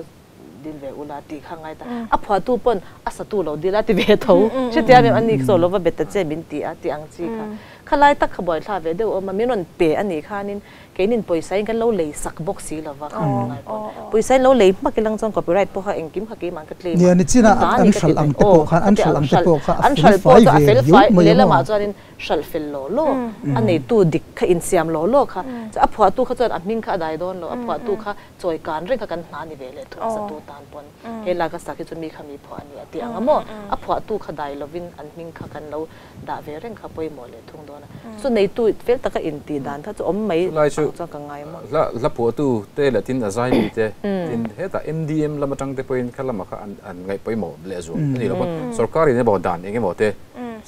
Speaker 2: dil ve ula tih kha ngai ta. A phuahtu pawn a satu lo dil a ti ve tho. Hretia em ani saw lova bet ta che min ti a tih ang chi kha. Khalai tak kha buaithla ve deuh awm a, min rawn pe a nih khanin keinin pawisa in kan lo lei sak bawk si lova kha ngai pawn. Pawisa in lo lei hmak ilang chuan copyright pawh kha engkim kha keimah ka claim a.
Speaker 4: Nia nichina an hralh ang te pawh khan an hralh ang te pawh kha a fel fai ve riau mai a maw.
Speaker 2: Lehlamah chuanin hralh fel law law, a neitu dik kha insiam law law kha. A phuahtu kha chuan a hming kha a dai dawn lo, a phuahtu kha Chawi kan reng kha kan hna ni ve leh thu a satu tan pawn he lai ka sak hi chu mi kha mi phuah a ni a tih ang a maw? A phuahtu kha dai lovin an hming kha kan lo dah ve reng kha pawimawh leh thung dawn a. Chu neitu fel taka intih dan kha chu awm mai
Speaker 1: Chulai chu
Speaker 2: ang chuan ka ngai maw?
Speaker 1: Hla hla phuahtu te leh tin a zai mi te tin hetah MDM lam atang te pawhin kha lamah kha an an ngaih pawimawh leh zual a ni lo pawn sorkar in emaw dan eng emaw te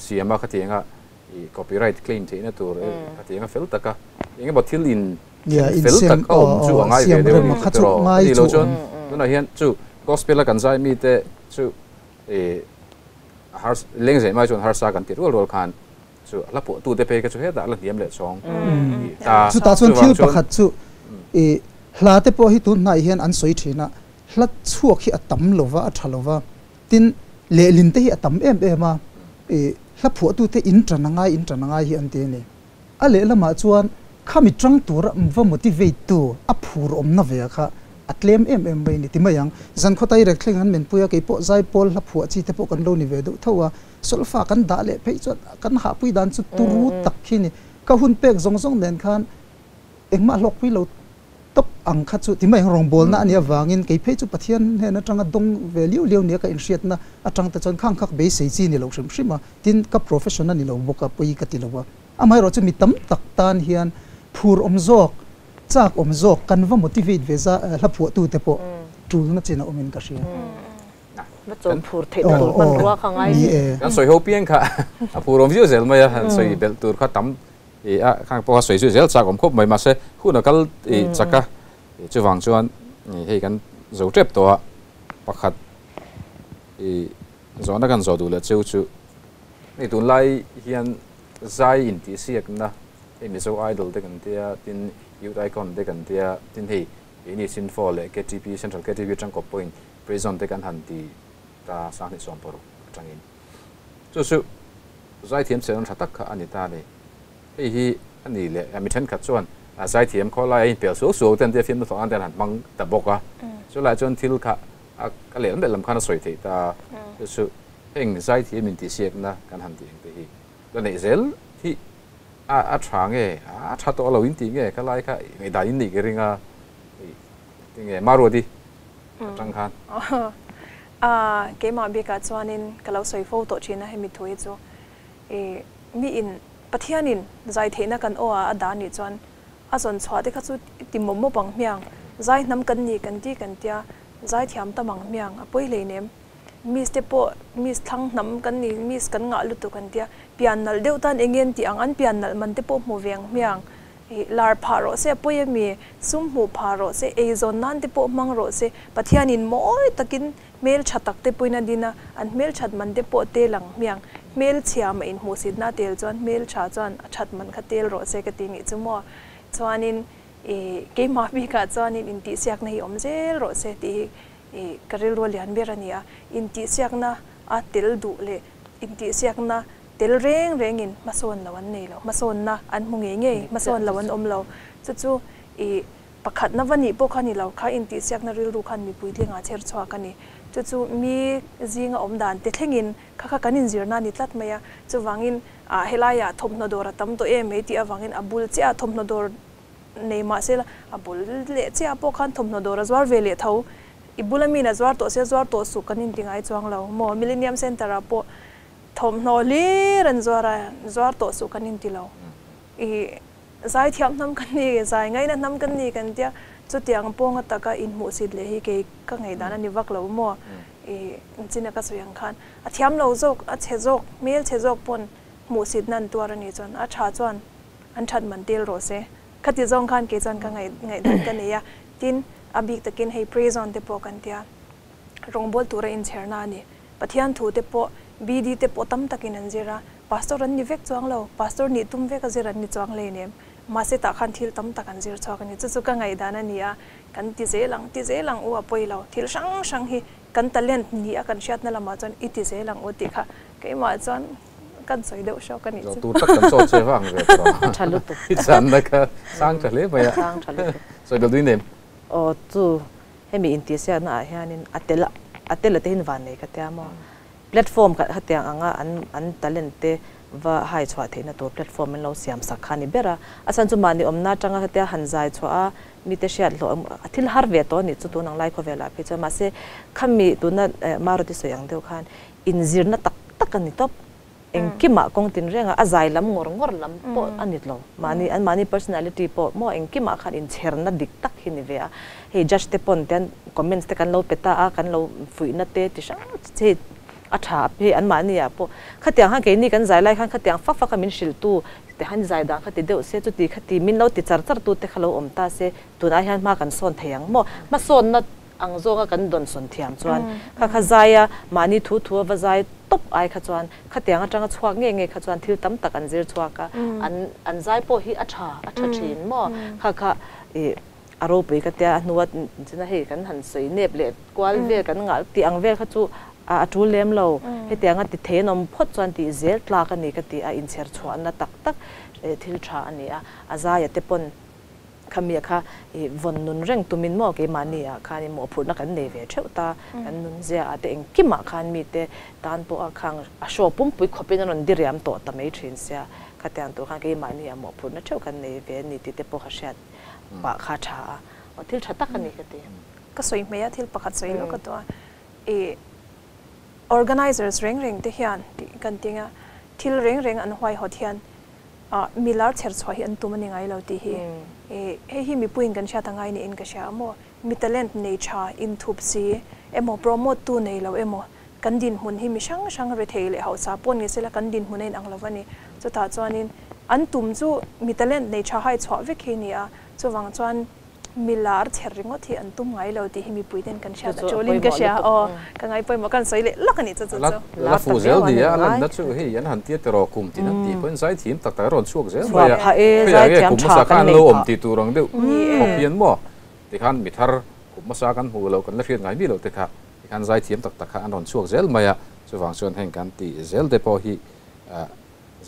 Speaker 1: siam a khatiang a i copyright claim theihna tur khatiang a fel taka eng emaw thil in fel tak a awm chu a ngai ve deuh a ni chu tiraw a nih loh chuan tunah hian chu gospel a kan zai mite chu ih har lengzeh mai chuan harsa kan ti rual rual khan chu a hla phuah tute phei kha chu hetah a la hniam leh chhawng ih ta
Speaker 4: Chutah chuan thil pakhat chu ih hla te pawh hi tun hnai hian an sawi thin a, hla chhuak hi a tam lova a tha lova tin lehlin te hi a tam em em a, ih hla phuahtute in tan a ngai in tan a ngai hi an ti a ni. A lehlamah chuan khami tang tura va motivate tu a phur awmna ve kha a tlem em em mai a ni ti mai ang. Zan khawtai rek thleng an menpui a, keipawh zaipawl hla phuah chi te pawh kan lo ni ve deuh tho a, solfa kan dah leh phei chuan kan hahpui dan chu turu tak khi ni. Ka hun pek zawng zawng nen khan engmah hlawkpui lo tawp ang kha chu ti mai ang rawngbawlna a nih avangin kei phei chu Pathian hnen atanga dawng ve liau liau nia ka inhriatna atang te chuan khang khak beisei chi ni lo hrim hrim a, tin ka profession a ni lo bawk a, pawi ka ti lo a. Amaherawh chu mi tam tak tan hian phur awm zawk, chak awm zawk kan va motivate ve za hla phuahtute pawh Tul na chin a awmin ka hria.
Speaker 2: Va chawm phur theih na tur hmanrua kha ngai
Speaker 4: ni e.
Speaker 1: Kan sawi ho piang kha a phur awm viau zel mai a, han sawi belh tur kha tam i a khang pawh kha sawi zui zel chak awm khawp mai mahse hun a kal i chak a, chuvang chuan hei kan zo tep tawh a, pakhat i zawhna kan zawh duh leh cheu chu hei tunlai hian zai intihsiakna hei Mizo Idol te kan tia tin Youth Icon te kan tia tin hei Keini Sinfo leh ktp, Central ktp atang kawp pawhin Prison te kan han ti ta 2016 atangin. Chu chu zaithiam chhelna tha tak kha a ni ta a ni. Hei hi a ni leh mi thenkhat chuan zaithiam khaw laia inpel suau suau te an tia fiamna thawh nan te an han hmang ta bawk a. Chu lai chuan thil kha a lehlam lehlam khan a sawi theih ta a. Chu chu heng zaithiam intihsiakna kan han tih ang te hi la neih zel hi A a tha nge? A tha tawh lo in tih nge? Ka lai kha ngaihdan in nih ka ring a, tinge Maruati atang khan.
Speaker 3: A keimah bikah chuanin ka lo sawi fo tawh thin a hemi thu hi chu i mi in Pathianin zai theihna kan aw a a dah nih chuan a zawn chhuah te kha chu ti mawp mawp ang hmiang zai hnam kan ni kan ti kan tia zai thiam tam ang hmiang a pawi hleinem. Miss te pawh miss thlang hnam kan ni, miss kan ngah lutuk an tia. Pian nalh deuh tan eng nge an tih ang, an pian nalh man te pawh hmu ve ang hmiang. Ih, lar phah rawh se a pawi ami, sum hmuh phah rawh se, eizawn nan te pawh hmang rawh se, Pathianin mawi takin hmel tha tak te pawhin a din a, an hmel that man te pawh tel ang hmiang. Hmel chhia mah inhmuhsitna tel chuan hmel tha chuan a that man kha tel rawh se ka ti nih chu maw. Chuanin, ih, keimah bikah chuanin intihsiakna hi awm zel rawh se tih hi I ka rilru a lian ber a ni a, intihsiakna a tel duh leh intihsiakna tel reng rengin hmasawn lo an nei lo, hmasawnna an hmu ngei ngei, hmasawn lo an awm lo. Chu chu i pakhatna va nih pawh kha ni lo, kha intihsiakna rilru khan mipui tlingah chher chhuak a ni. Chu chu mi zinga awm dan te thlengin kha kha kan inzirna a ni tlat mai a, chuvangin ah helaiah thawmhnaw dawr a tam tawh em mai tih avangin a bul chiah thawmhnaw dawr Nei mahse la, a bul leh chiah pawh khan thawmhnaw dawr a zuar ve leh tho. I bula min a zuar tawh sia zuar tawh suh kan inti ngai chuang lo maw? Millennium Centre ah pawh thawmhnaw hlir an zuar a, zuar tawh suh kan inti lo. I zai thiam hnam kan ni, zai ngaina hnam kan ni kan tia, chutiang pawnga taka inhmuhsit leh hi kei ka ngaihdan a ni vak lo maw? I china ka sawi ang khan a thiam lo zawk, a chhe zawk, hmel chhe zawk pawn hmuhsitna an tuar a nih chuan a tha chuan An that man tel rawh se. Khati zawng khan kei chuan ka ngaihdan ka nei a, tin, a bik takin hei prison te pawh kan tia, rawngbâwl tura inchherna a ni. Pathian thu te pawh, BD te pawh tam takin an zir a, pastor an ni vek chuang lo, pastor nih tum vek a zir an ni chuang hleinem. Mahse tah khan thil tam tak an zir chhuak a ni. Chu chu ka ngaihdan a ni a, kan ti zel ang, ti zel ang u a pawi lo. Thil hrang hrang hi kan talent ni a kan hriatna lamah chuan i ti zel ang u tih kha keimah chuan Kan sawi deuh hrawk a nih chu.
Speaker 1: Zawh tur tak kan sawt che vang ve tawh a.
Speaker 2: Tha lutuk.
Speaker 1: I channa kha sang tha hle mai a.
Speaker 2: Sang tha lutuk.
Speaker 1: Sawi belh dui nem.
Speaker 2: Aw chu hemi intihsiakna ah hianin a tel a tel a te hin van nei ka tia maw. Platform kha hetiang anga an an talent te va hai chhuah theihna tur platform an lo siam sak kha a ni ber a. A chhan chu mahni awmna atanga hetia han zai chhuah a mite hriat hlawh a thil har ve tawh a nih chu tun ang lai khawvelah phei chuan mahse khami tuna Maruti sawi ang deuh khan Inzirna tak tak a ni tawp. Engkimah kawng tinrengah a zai lam ngawr ngawr lam pawh a ni lo. Mahni an mahni personality pawh maw engkimah khan inchherna dik tak hi ni ve a. Hei judge te pawn te comments te kan lo pe ta a, kan lo fuihna te ti hrang hei a tha hei an mahni ah pawh khatiang khan keini kan zai lai khan khatiang fak fak a min hrilhtu te han zai dan kha ti deuh se chuti khati min lo ti char char tu te kha lo awm ta se tunah hian hma kan sawn thei ang maw hmasawnna Ang zawnga kan dawnsawn thiam chuan kha kha zaia mahni thu thu a va zai tawp ai kha chuan khatiang atanga chhuak nge nge kha chuan thil tam tak an zir chhuak a, an an zai pawh hi a tha a tha thin maw? Kha kha ih a ropui ka tia a hnua china hei kan han sawi nep leh kual vel kan ngah tih ang vel kha chu a a tul lem lo. Hetianga ti thei an awm phawt chuan tih zel tlak a ni ka ti a, inchher chhuahna tak tak thil tha a ni a, a zaia te pawn Khami kha i vawn nun reng tumin maw keimahni ah khan i mawhphurhna kan nei ve theuh ta, kan nun zia ah te engkimah khan mite tan pawh a khang a hraw pumpui khawpin a rawn diriam tawh ta mai thin sia, khatiang tur khan keimahni ah mawhphurhna theuh kan nei ve a ni tih te pawh ka hriat pah kha tha a, aw thil tha tak a ni ka ti.
Speaker 3: Ka sawi hmei a thil pakhat sawi lawk a tuah i organizers reng reng te hian tih kan ting a, thil reng reng an huaihawt hian. Milar chher chhuah hi an tum a ni ngai lo tih hi. Hei hi mipuiin kan hriat a ngai niin ka hria a maw? Mi talent nei tha, inthup si emaw, promote tu nei lo emaw, kan dinhmun hi mi hrang hrang rethei leh hausa pawh ni sela kan dinhmun a inang lo va ni. Chutah chuanin an tum chu mi talent nei tha hai chhuah vek hi a ni a, chuvang chuan mi lar chher ringawt hi an tum ngai lo tih hi mipui ten kan hriat a tul in ka hria. Aw, ka ngai pawimawh kan sawi leh lawk a nih chu chu chu.
Speaker 1: La fuh zel ni a, a lanna chu hei an han tia tiraw kum tin an tih pawhin zaithiam tak tak a rawn chhuak zel mai a, khawiah nge kum hmasa khan an lo awm tih tur ang deuh khawp hian maw tikhan mi thar kum hmasa kan hmuh loh kan la hriat ngai mi loh te kha tikhan zaithiam tak tak kha an rawn chhuak zel mai a, chuvang chuan heng kan tih zel te pawh hi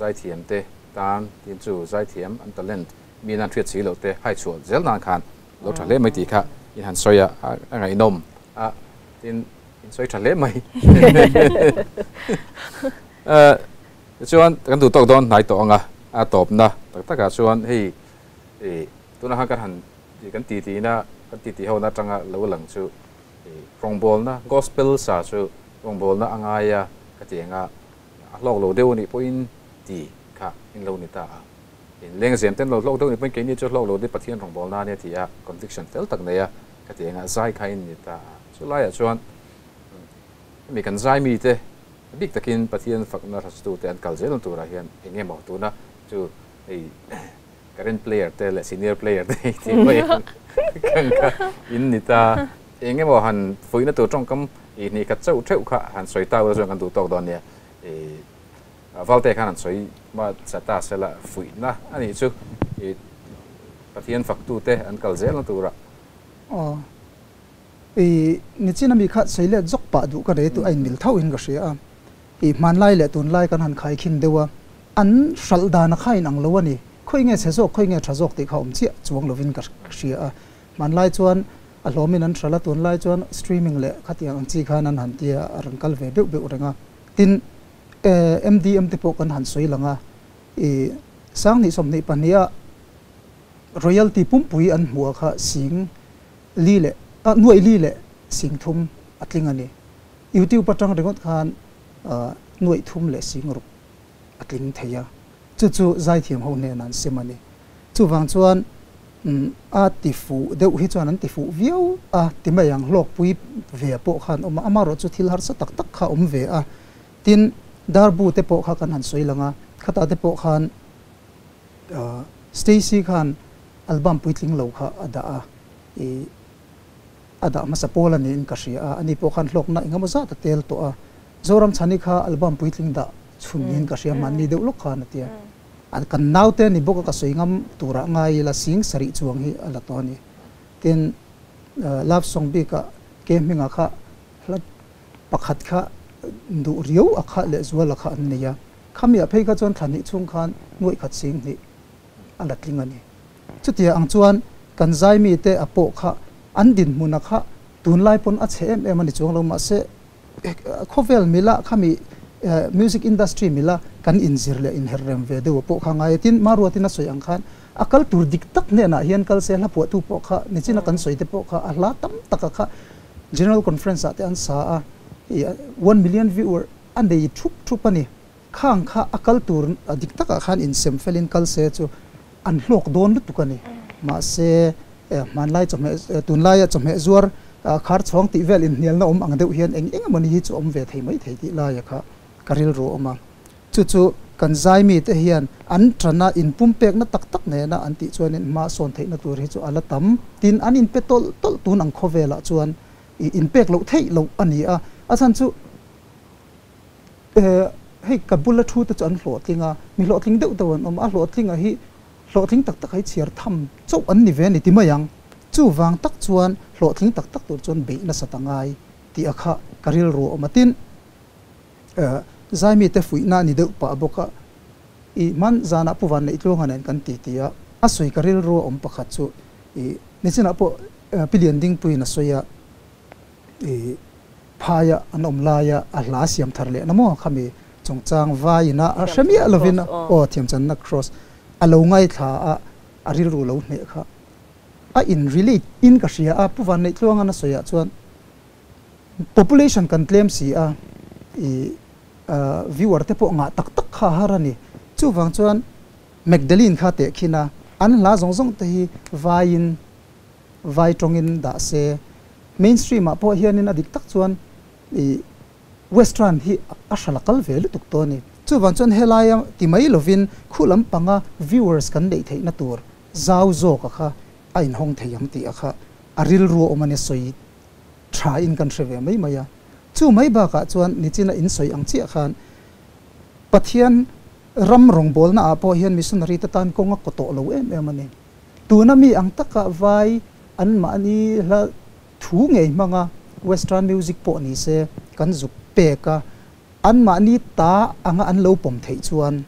Speaker 1: zaithiam te tan tin chu zaithiam an talent Mi nan hriat si loh te hai chhuah zel nan khan lo tha hle mai tih kha in han sawi a, a ngaihnawm a, tin in sawi tha hle mai. Tichuan kan duh tawk dawn hnai tawh ang a, a tawpna tak takah chuan hei tuna khan kan han kan titi na kan titi ho na atanga lo lang chu rawngbawlna gospel sa chu rawngbawlna a ngai a ka ti ang a, a hlawk lo deuh anih pawhin ti kha in lo ni ta a. In lengzem ten lo hlawk deuh ni pawhin keini chu hlawk lo deuh Pathian rawngbâwl na ania ti a conviction fel tak nei a ka ti engah zai kha in ni ta a. Chu laiah chuan hemi kan zai mite a bik takin Pathian fakna hlasutute an kal zel ang turah hian eng emaw tuna chu hei current player te leh senior player te hei tih mai ang kan kha in ni ta. Eng emaw han fuihna tur tawngkam ihnih khat chauh theuh kha han sawi ta ula chuan kan duh tawk dawn nia. Valte khan an sawi hma sa ta sela fuihna a nih chu i Pathian faktute an kal zel na turah.
Speaker 4: Aw. I nichin ami kha sawi let zawk pah duh ka rei tu a inmil tho in ka hria a. I hmanlai leh tunlai kan han khai khin deuh a, an hralh dan a kha inang lo a ni. Khawi nge chhe zawk, khawi nge tha zawk tih kha awm chiah chuang lovin ka hria a. Hmanlai chuan a hlawmin an hralh a, tunlai chuan streaming leh khatiang ang chi khan an han tia a rawn kal ve beuh beuh reng a. Tin, MDM te pawh kan han sawi lang a, i 2022 ah royalty pumpui an hmuh a kha sing li leh nuaih li leh sing thum a tling a ni. YouTube atang ringawt khan nuaih thum leh sing ruk a tling thei a, chu chu zaithiam ho hnenah an sem a ni. Chuvang chuan a ti fuh deuh hi chuan an ti fuh viau a ti mai ang, hlawkpui ve pawh khan awm a, amaherawh chu thil harsa tak tak kha awm ve a. Tin, darbu te pawh kha kan han sawi lang a, khatah te pawh khan Stacy khan album puitling lo kha a dah a, i a dah hmasa pawl a niin ka hria a, ani pawh khan hlawkna engemaw zat a tel tawh a. Zoram Chhani kha album puitling dah chhun niin ka hria, hmanni deuh lawk khan a ti a. Kan naute ni bawk a ka sawi ngam turah ngai ila sing sarih chuang hi a la tawh a ni. Tin, love song bikah ke hmingah kha hla pakhat kha duh riau a khah leh zual a kha an nei a. Khamiah phei kha chuan thla hnih chhung khan nuaih khat sing hnih a la tling a ni. Chutia ang chuan kan zai mite a pawh kha an dinhmun a kha tunlai pawn a chhe em em a ni chuang lo mahse Khawvel mila khami music industry mila kan inzir leh inherrem ve deuh pawh kha ngai a. Tin, Maruatin a sawi ang khan a kal tur dik tak hnenah hian kal se hla phuahtu pawh kha nichina kan sawi te pawh kha a hla tam taka kha General Conference ah te an sa a, 1 million viewer a nei thup thup a ni. Khang kha a kal tur dik takah khan insem felin kal se chu an hlawk dawn lutuk a ni. Mahse, hmanlai chawhmeh, tunlaia chawhmeh zuar khar chhawng tih vel inhnialna awm ang deuh hian eng eng emawni hi chu awm ve thei mai thei tih laia kha ka rilru a awm a. Chu chu kan zai mite hian an tana inpumpekna tak tak nena an tih chuanin hma sawn theihna tur hi chu a la tam. Tin, an inpe tawlh tawlh tun ang khawvelah chuan inpek loh theih loh a ni a. A chhan chu hei ka bula thu te chu an hlawhtling a, mi hlawhtling deuh deuh an awm a, a hlawhtlinga hi hlawhtling tak tak hi chhiar tham chauh an ni ve a ni ti mai ang. Chuvang tak chuan hlawhtling tak tak tur chuan beih nasat a ngai tih a kha ka rilru a awm a. Tin, Zaimi te fuihna a ni deuh pah bawk a, i hman zanah Pu Vanneih Tluanga nen kan ti ti a, a sawi ka rilru a awm pakhat chu i nichinah pawh Pi Liandingpuiin a sawi a, i phaia an awm laia a hla siam thar leh na maw khami chungchang vaiin a a hre miah lovin aw thiamchanna cross a lo ngaithla a a rilru lo hneh kha a in relate in ka hria a Pu Vanneih Tluanga na sawiah chuan population kan tlem si a i viewer te pawh ngah tak tak kha har a ni chuvang chuan. Magdalene kha tehkhin a, an hla zawng zawng te hi vaiin, vai tawngin dah se. Mainstream ah pawh hianin a dik tak chuan ih Western hi a hral a kal ve lutuk tawh a ni. Chuvang chuan helaia ti mai lovin khu lampanga viewers kan neih theihna tur zau zawk a kha a inhawng thei ang tih a kha a rilru a awm a nia sawi tha in kan hre ve mai mai a. Chu mai bakah chuan nichina in sawi ang chiah khan Pathian ram rawngbawlna ah pawh hian missionary te tan kawng a kaw tawh lo em em a ni. Tuna mi ang taka vai anmahni hla thu ngei hmanga western music pawh ni se kan zuk pek a, anmahni ta anga an lo pawm theih chuan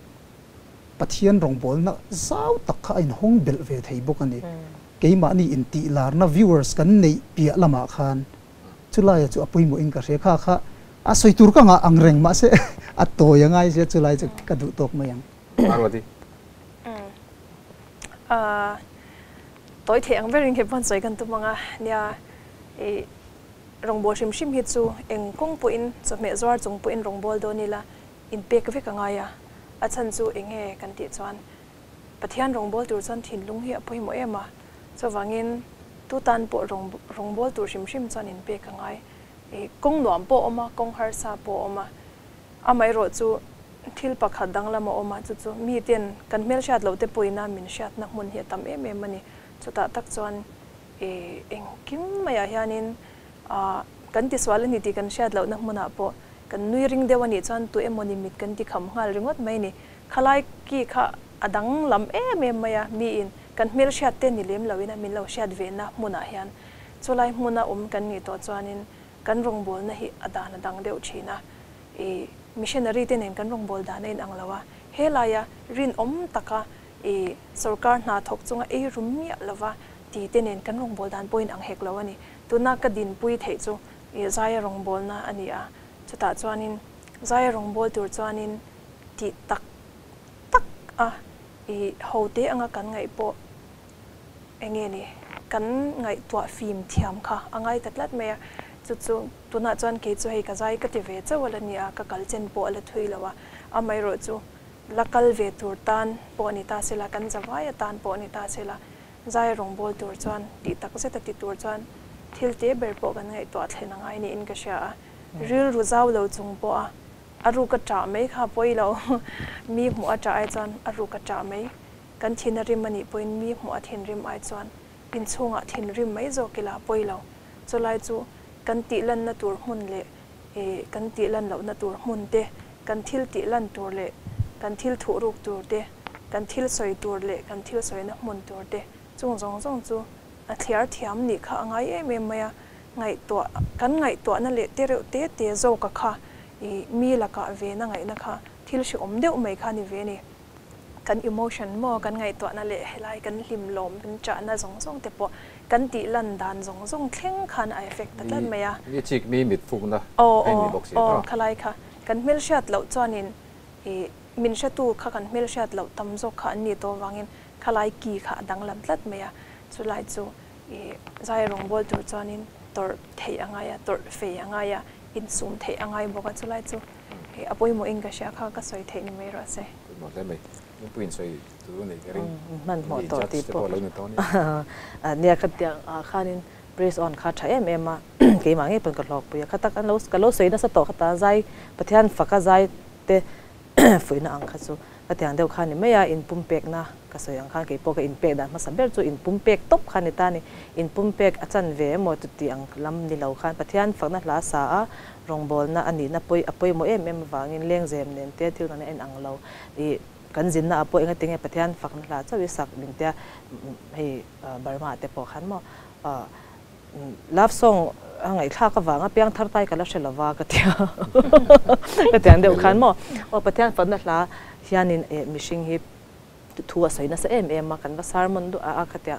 Speaker 4: Pathian rawngbawlna zau tak kha a inhawng belh ve thei bawk a ni. Keimahni intihlarna viewers kan neih piah lamah khan chulaia chu a pawimawhin ka hria. Kha kha a sawi tur ka ngah ang reng mahse a tawi a ngai sia chulai chu ka duh tawk mai ang.
Speaker 1: Parvati.
Speaker 3: Tawi theih ang berin khi pawn sawi kan tum ang a, nia i rawngbâwl hrim hrim hi chu eng kawng pawhin chawhmeh zuar chung pawhin rawngbâwl dawn ila inpek vek a ngai a, a chhan chu eng nge kan tih chuan Pathian rawngbâwl tur chuan thinlung hi a pawimawh em a, chuvangin tu tan pawh rawngbâwl tur hrim hrim chuan inpek a ngai. I kawng nuam pawh a awm a, kawng harsa pawh a awm a, amaherawh chu thil pakhat danglam a awm a, chu chu miten kan hmelhriat loh te pawhin a min hriatna hmun hi a tam em em a ni. Chutah tak chuan i engkim maiah hianin kan tisual a ni tih kan hriat lohna hmunah pawh kan nui ring deuh a nih chuan tu emawni mit kan ti kham nghal ringawt mai a ni. Khalai ki kha a danglam em em mai a, miin kan hmelhriat te ni lem loin a min lo hriat vehna hmunah hian chulai hmuna awm kan nih tawh chuanin kan rawngbawlna hi a dan a dang deuh thin a. I missionary te nen kan rawngbâwl dan a inang lo a, helaia rinawm taka i sorkar hna thawk chunga ei rum miah lova ti te nen kan rawngbâwl dan pawh inang hek lo a ni. Tuna ka dinpui theih chu i zaia rawngbâwlna a ni a, chutah chuanin zaia rawngbâwl tur chuanin tih tak tak a i ho te anga kan ngaih pawh enge ni kan ngaihtuah fim thiam kha a ngai ta tlat mai a, chu chu tunah chuan kei chu hei ka zai ka ti ve chauh a la ni a, ka kal chen pawh a la thui lo a, amaherawh chu la kal ve tur tan pawh a ni ta se la, kan zavai atan pawh a ni ta se la, zai rawngbâwl tur chuan tih tak zet a ti tur chuan thil te ber pawh kan ngaihtuah thlen a ngai niin ka hria a, rilru zau lo chung pawh a a ruk a ṭah mai kha pawi lo, mi hmuh a ṭah ai chuan a ruk a ṭah mai. Kan thin a rim a nih pawhin mi hmuh a thinrim ai chuan inchhungah thinrim mai zawk ila pawi lo. Chulai chu kan tih lanna tur hmun leh ih kan tih lan lohna tur hmun te, kan thil tih lan tur leh kan thil thuh ruk tur te, kan thil sawi tur leh kan thil sawina hmun tur te chung zawng zawng chu a thliar thiam nih kha a ngai em em mai a. Ngaihtuah kan ngaihtuahna leh te reuh te te zawka kha ih mi lakah vena ngaihna kha thil hrehawm deuh mai kha a ni ve a ni. Kan emotion maw, kan ngaihtuahna leh helai kan hlimlawm, kan chahna zawng zawng te pawh kan tih lan dan zawng zawng thleng khan a effect ta tlat mai a.
Speaker 1: Mi chik mi mit fukna a ni bawk si
Speaker 3: a. Aw, khalai kha kan hmelhriat loh chuanin ih min hretu kha kan hmelhriat loh tam zawk kha an nih tawh avangin khalai ki kha a danglam tlat mai a. Chulai chu ih zai rawngbawl tur chuanin tawrh theih a ngai a, tawrh fei a ngai a, insum theih a ngai bawk a, chulai chu Hei a pawimawh in ka hria kha ka sawi theih ni mai rawh se.
Speaker 1: Pawimawh hle mai. Nupui in sawi tur a nei ka ring.
Speaker 2: Hmanhmawh
Speaker 1: Ni
Speaker 2: tawh
Speaker 1: judge
Speaker 2: tih
Speaker 1: te pawh
Speaker 2: pawh
Speaker 1: lo ni tawh a ni.
Speaker 2: Nia ka tiang ah khanin praise on kha tha em em a keimah ngei pawn ka hlawkpui a kha tak an lo ka lo sawi nasa tawh kha ta zai Pathian faka zai te fuihna ang kha chu ka tiang deuh kha ni mai a inpumpekna ka sawi ang khan keipawh ka inpek dan hmasa ber chu inpumpek tawp kha ni ta a ni. Inpumpek a chan ve emaw chuti ang lam ni lo khan Pathian fakna hla sa a Rawngbawlna a nihna pawi a pawimawh em em avangin lengzem nen te thil kan en ang lo. Ih kan zinna ah pawh engatinge Pathian fakna hla chauh i sak min tia hei Burma ah te pawh khan maw love song a ngaihthlak avanga piang thar tai ka la hre lova ka tia ka tiang deuh khan maw aw Pathian fakna hla hianin mihring hi Thu a sawi nasa em em a, kan va sermon duah a, a khatiang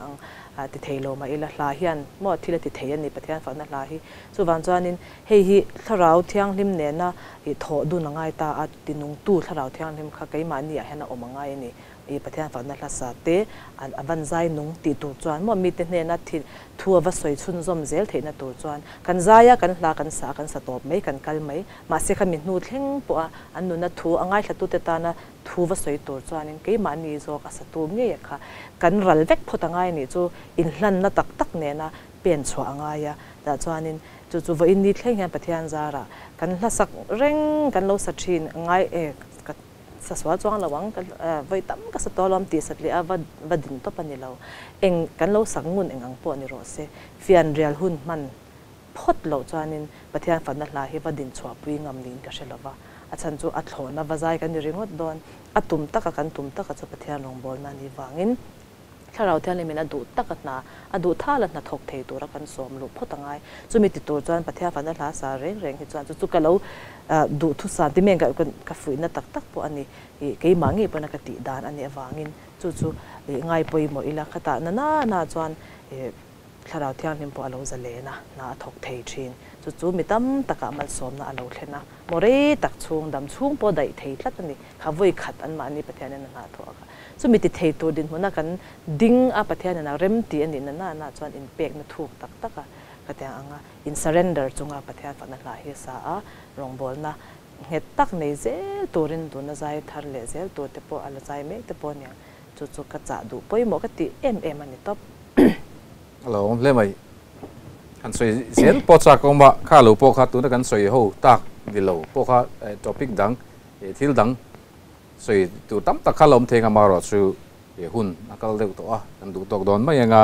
Speaker 2: ang ti thei lo mah ila hla hian maw thil a ti thei a ni Pathian fakna hla hi. Chuvang chuanin hei hi Thlarau Thianghlim nena i thawh dun a ngai ta a, tinungtu Thlarau Thianghlim kha keimahni ah hian a awm a ngai a ni. I Pathian fakna hla sa te an a van zai nung tih tur chuan maw mite hnena thil thu a va sawi chhunzawm zel theihna tur chuan kan zai a, kan hla kan sa a, kan sa tawp mai, kan kal mai. Mahse khami hnu thleng pawh a an nuna thu a ngaithlatute tana thu va sawi tur chuanin keimahni zawk a satu ngei a kha kan ral vek phawt a ngai anih chu inhlanna tak tak nena pen chhuah a ngai a. Tah chuanin chu chu vawiin ni thleng hian Pathian zarah kan hla sak reng kan lo sa thin ngai e ka sa sual chuang lo ang ka vawi tam ka sa tawh alawm tih sat leh a va va din tawp a ni lo. Eng kan lo sak ngun eng ang pawh ni rawh se fian rial hun hman phawt loh chuanin Pathian fatna hla hi va din chhuahpui ngam niin ka hre lo va, a chhan chu a thlawhna va zai kan ni ringawt dawn, a tum taka kan tum taka chu Pathian rawngbawlna a nih vangin Thlarau Thianghlimin a duh taka hna, a duh thala hna thawk thei tura kan sawm luh phawt a ngai. Chumi ti tur chuan Pathian fatna hla sa reng reng hi chuan chu chu ka lo duhthusan ti meng ka fuihna tak tak pawh a ni, keimah ngei pawhin a ka tih dan a nih avangin chu chu ngai pawimawh ila khatah na na na chuan Thlarau Thianghlim pawh a lo zalen a, hna a thawk thei thin. Chu chu mi tam takah malsawmna a lo thlen a, maw rei tak chhung, dam chhung pawh daih thei tlat a ni. Kha vawi khat anmahni Pathianin a hna thawh a kha. Chumi ti thei tur dinhmuna kan ding a, Pathianin a rem tih a nih na na na chuan inpekna thuk tak tak a ka tiang ang a, in surrender chunga Pathian fakna hla hi a sa a, rawngbawlna nghet tak nei zel turin tuna zai thar leh zel tur te pawh a la zai mek te pawh a niang. Chu chu ka chah duh pawimawh ka tih em em a ni tawp.
Speaker 1: A lo awm hle mai. Han sawi zel pawh chak awm a, kha lo pawh kha tuna kan sawi ho tak ni lo pawh kha topic dang thil dang sawi tur tam tak kha la awm thei ang amaherawh chu hun a kal deuh tawh a, kan duh tawk dawn mai ang a.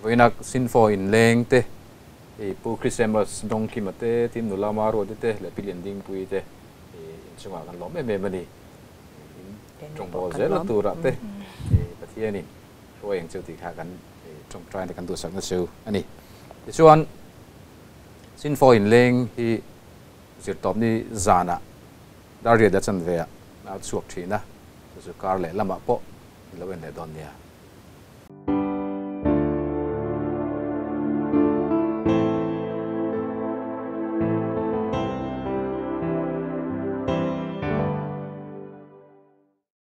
Speaker 1: Vawiina Sinfo inleng te, Pu Christmas Dawngkima te, Tim Nula Maruati te leh Pi Liandingpuii te inchungah kan lawm em em a ni. Tawngbawl zel a turah te Pathianin hruai ang cheu tih kha kan tawngtaina te kan duhsakna cheu a ni. Tichuan, Sinfo inleng hi zirtawpni zanah Darriat a chanve ah a chhuak thin a, chu chu kar leh lamah pawh in lo en leh dawn nia.